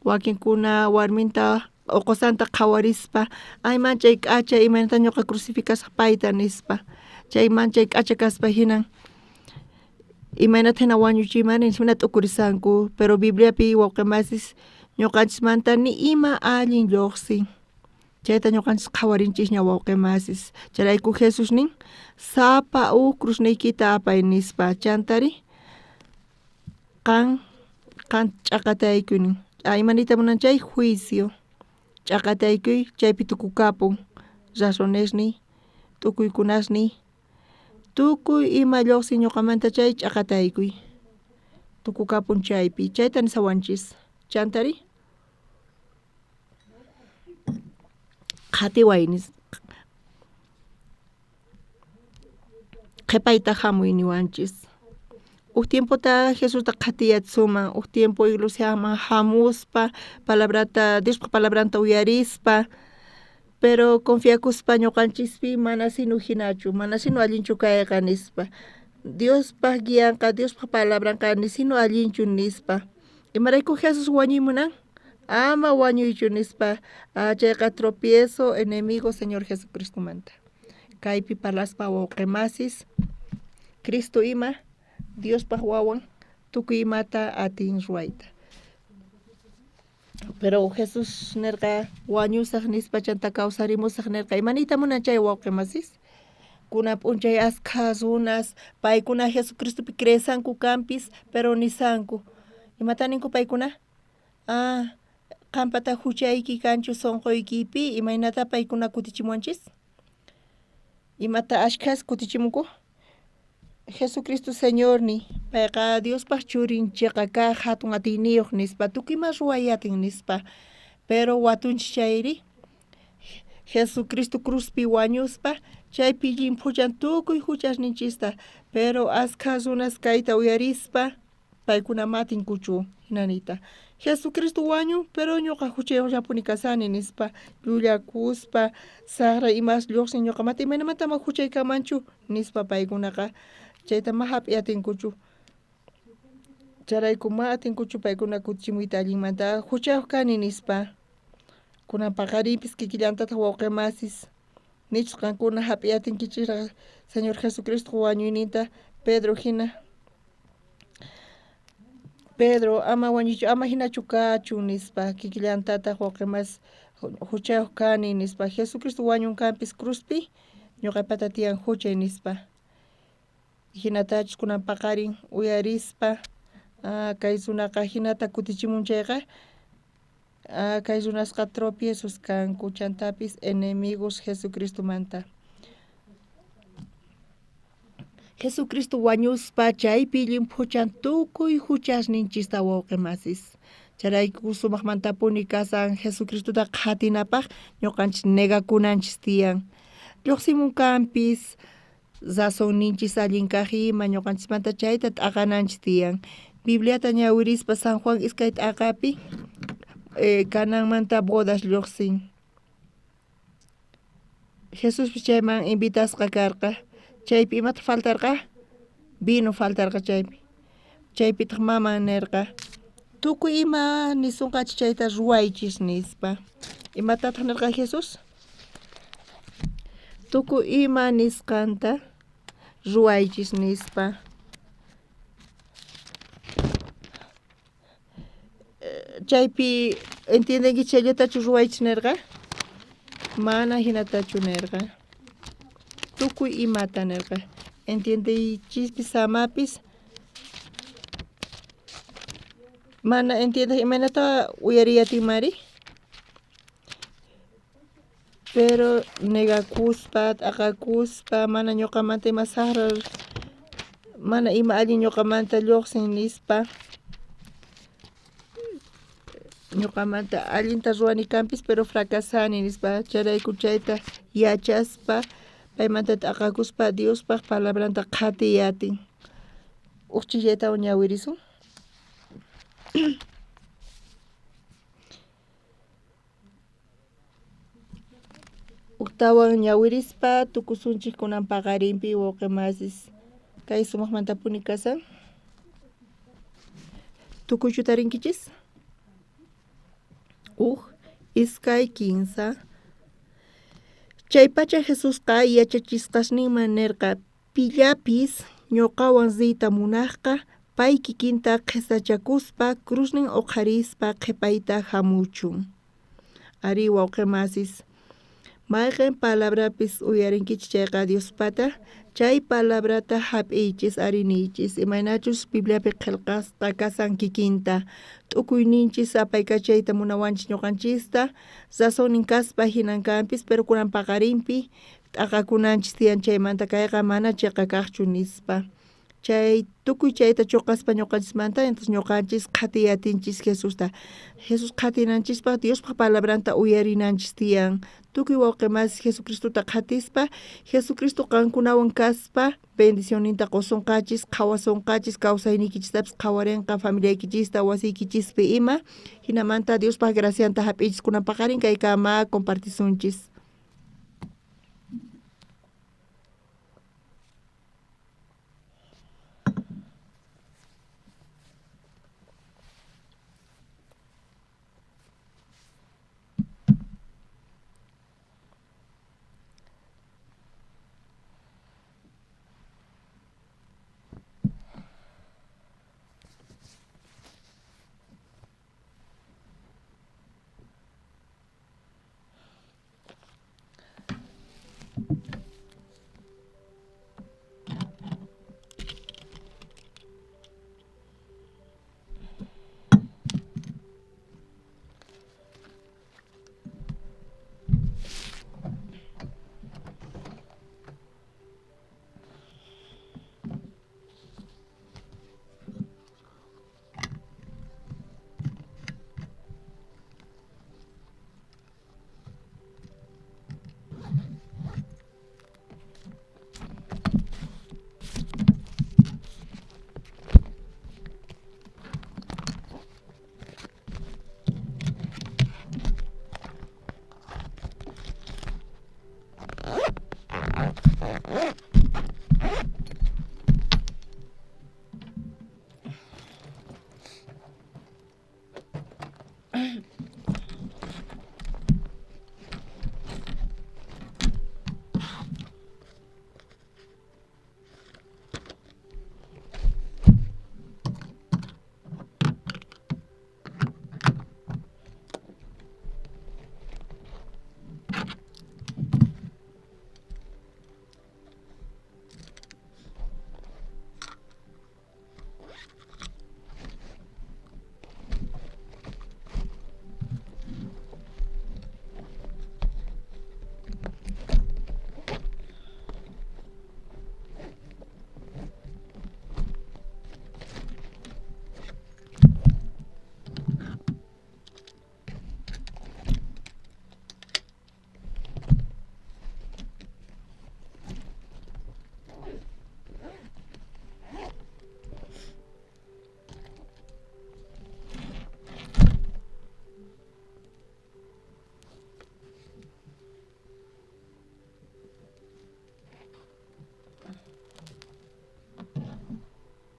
wakinkuna warminta o qusanta qhawarispa ay manchay k'acha imaynata ñuqa crucificasaq payta nispa chay manchay k'acha kaspa hinan imaynata hina wañuchiyman hina t'ukurisanku pero Bibliapi wawqi masis ñuqanchismanta ni ima allin lluqsin chayta ñuqanchis qhawarinchisña wawqi masis chayrayku Jesús nin sapa uj cruzniykita apay nispa chantari qan qan ch'aqataykuy nin ima niyta munan chay juicio ch'aqataykuy chaypi tukukapun razonesniy tukuykunasniy tukuy ima lluqsin ñuqamanta chay ch'aqataykuy tukukapun chaypi chayta nisawanchis chantari qhatiway nis qhipayta hamuy niwanchis uj tiempota Jesusta qhatiyatsuman uj tiempo iglesiaman hamuspa palabrata Diospaj palabranta uyarispa pero confiakuspa ñuqanchispi mana sino hinachu mana sino allinchu kayqa nispa Diospaj guianqa Diospaj palabranqa nisino allinchu nispa imarayku Jesús wañuy munan ama wañuychu nispa chayqa tropiezo enemigo Señor Jesucristomanta kaypi parlaspa wawqi masis Cristo ima Diospaj wawan tukuy imata atin ruwayta pero Jesús nerqa wañusaj nispa chanta kawsarimusaj nerqa ima niyta munan chay wawqi masis kunan p'unchay askha runas paykuna Jesucristopi creesanku kanpis pero nisanku imata ninku paykuna ah qampata huchayki kanchu sunquykipi imaynata paykuna kutichimuwanchis imata ashkhas kutichimunku Jesucristo Señorni payqa Diospaj churin chiqa kaq hatun atiyniyuq nispa tukuy ima ruway atin nispa pero watunchis chayri Jesucristo cruzpi wañuspa chaypi llimphuchan tukuy huchasninchista pero askha runas kayta uyarispa paykuna ma atinkuchu hina niyta Jesucristo wañun pero ñuqa huchayuqllapuni kasani nispa llullakuspa saqra imas lluqsin ñuqamanta imaynamanta ma huchay kanmanchu nispa paykunaqa chayta ma hap'iy atinkuchu chayrayku ma atinkuchu paykuna kutichimuyta allinmanta huchayuq kani nispa kunan paqarinpis kikillantataq wawqi masis nichus qankuna hap'iy atinkichisraq Señor Jesucristo wañuyninta Pedro hina Pedro ama wañuychu ama hinachu kachun nispa kikillantataq wawqi masis huchayuq kani nispa Jesucristo wañun kanpis cruzpi ñuqapata tiyan huchay nispa hinatachus kunan paqarin uyarispa kay runaqa hinata kutichimun chayqa kay runasqa tropiezos kanku chantapis enemigos Jesucristomanta Jesucristo wañuspa chaypi llimphuchan tukuy huchasninchista wawqi masis chayrayku sumaqmantapuni kasan Jesucristota qhatinapaj ñuqanchis negakunanchis tiyan lluqsimun kanpis razonninchis allin kaq ima ñuqanchismanta chayta t'aqananchis tiyan Bibliata ñawirispa San Juan iskay t'aqapi kananmanta bodas lluqsin Jesuspis chayman invitasqa karqa chaypi imata faltarqa vino faltarqa chaypi chaypitaq maman nerqa tukuy ima nisunqachis chayta ruwaychis nispa imatataq nerqa Jesús tukuy ima nisqanta ruwaychis nispa chaypi entiendenki chayllatachu ruwaychis nerqa mana hinatachu nerqa tukuy imata nerqa entiendeychispis samapis Mana entiendes imaynata uyariy atinmari? Pero negakuspa, t'aqakuspa, mana ñuqamanta ima saqra, mana ima allin ñuqamanta lluqsin nispa, ñuqamanta allinta ruwani kanpis pero fracasani nispa, chayrayku chayta yachaspa paymanta t'aqakuspa Diospaj palabranta qhatiy atin. Uj chillaytawan ñawirisun. Ujtawan ñawirispa tukusunchik kunan paqarinpi wawqi masis. Kay sumaqmantapuni kasan. Tukuychu tarinkichis? Uj, iskay, kinsa. Chaypacha Jesusqa yachachisqasninman nerqa, pillapis ñuqawan riyta munajqa, pay kikinta qhisachakuspa cruznin uqharispa qhipayta jamuchun. Ari wawqi masis, mayqen palabrapis uyarinkichis chayqa Diospata, chay palabrata hap'iychis ari niychis, imaynachus Bibliapi qillqasqa kasan kikinta, t'ukuyninchis apaykachayta munawanchis ñuqanchista, razonnin kaspa hinan kanpis, pero kunan paqarinpi t'aqakunanchis tiyan chaymanta kayqa mana chiqa kaqchu nispa. Chay tukuy chayta chuqaspa ñuqanchismanta, entonces ñuqanchis qhatiy atinchis Jesusta. Jesús qhatinanchispaq Diospaq palabranta uyarinanchis tiyan. Tukuy wawqi masis Jesucristota qhatispa, Jesucristo qankunawan kaspa bendicionninta qusunqachis, qhawasunqachis, kawsayniykichisitapis qhawarinqa, familiaykichista, wasiykichispi ima. Hinamanta Diospaq gracianta hap'ichis kunan paqarin kaykama compartisunchis.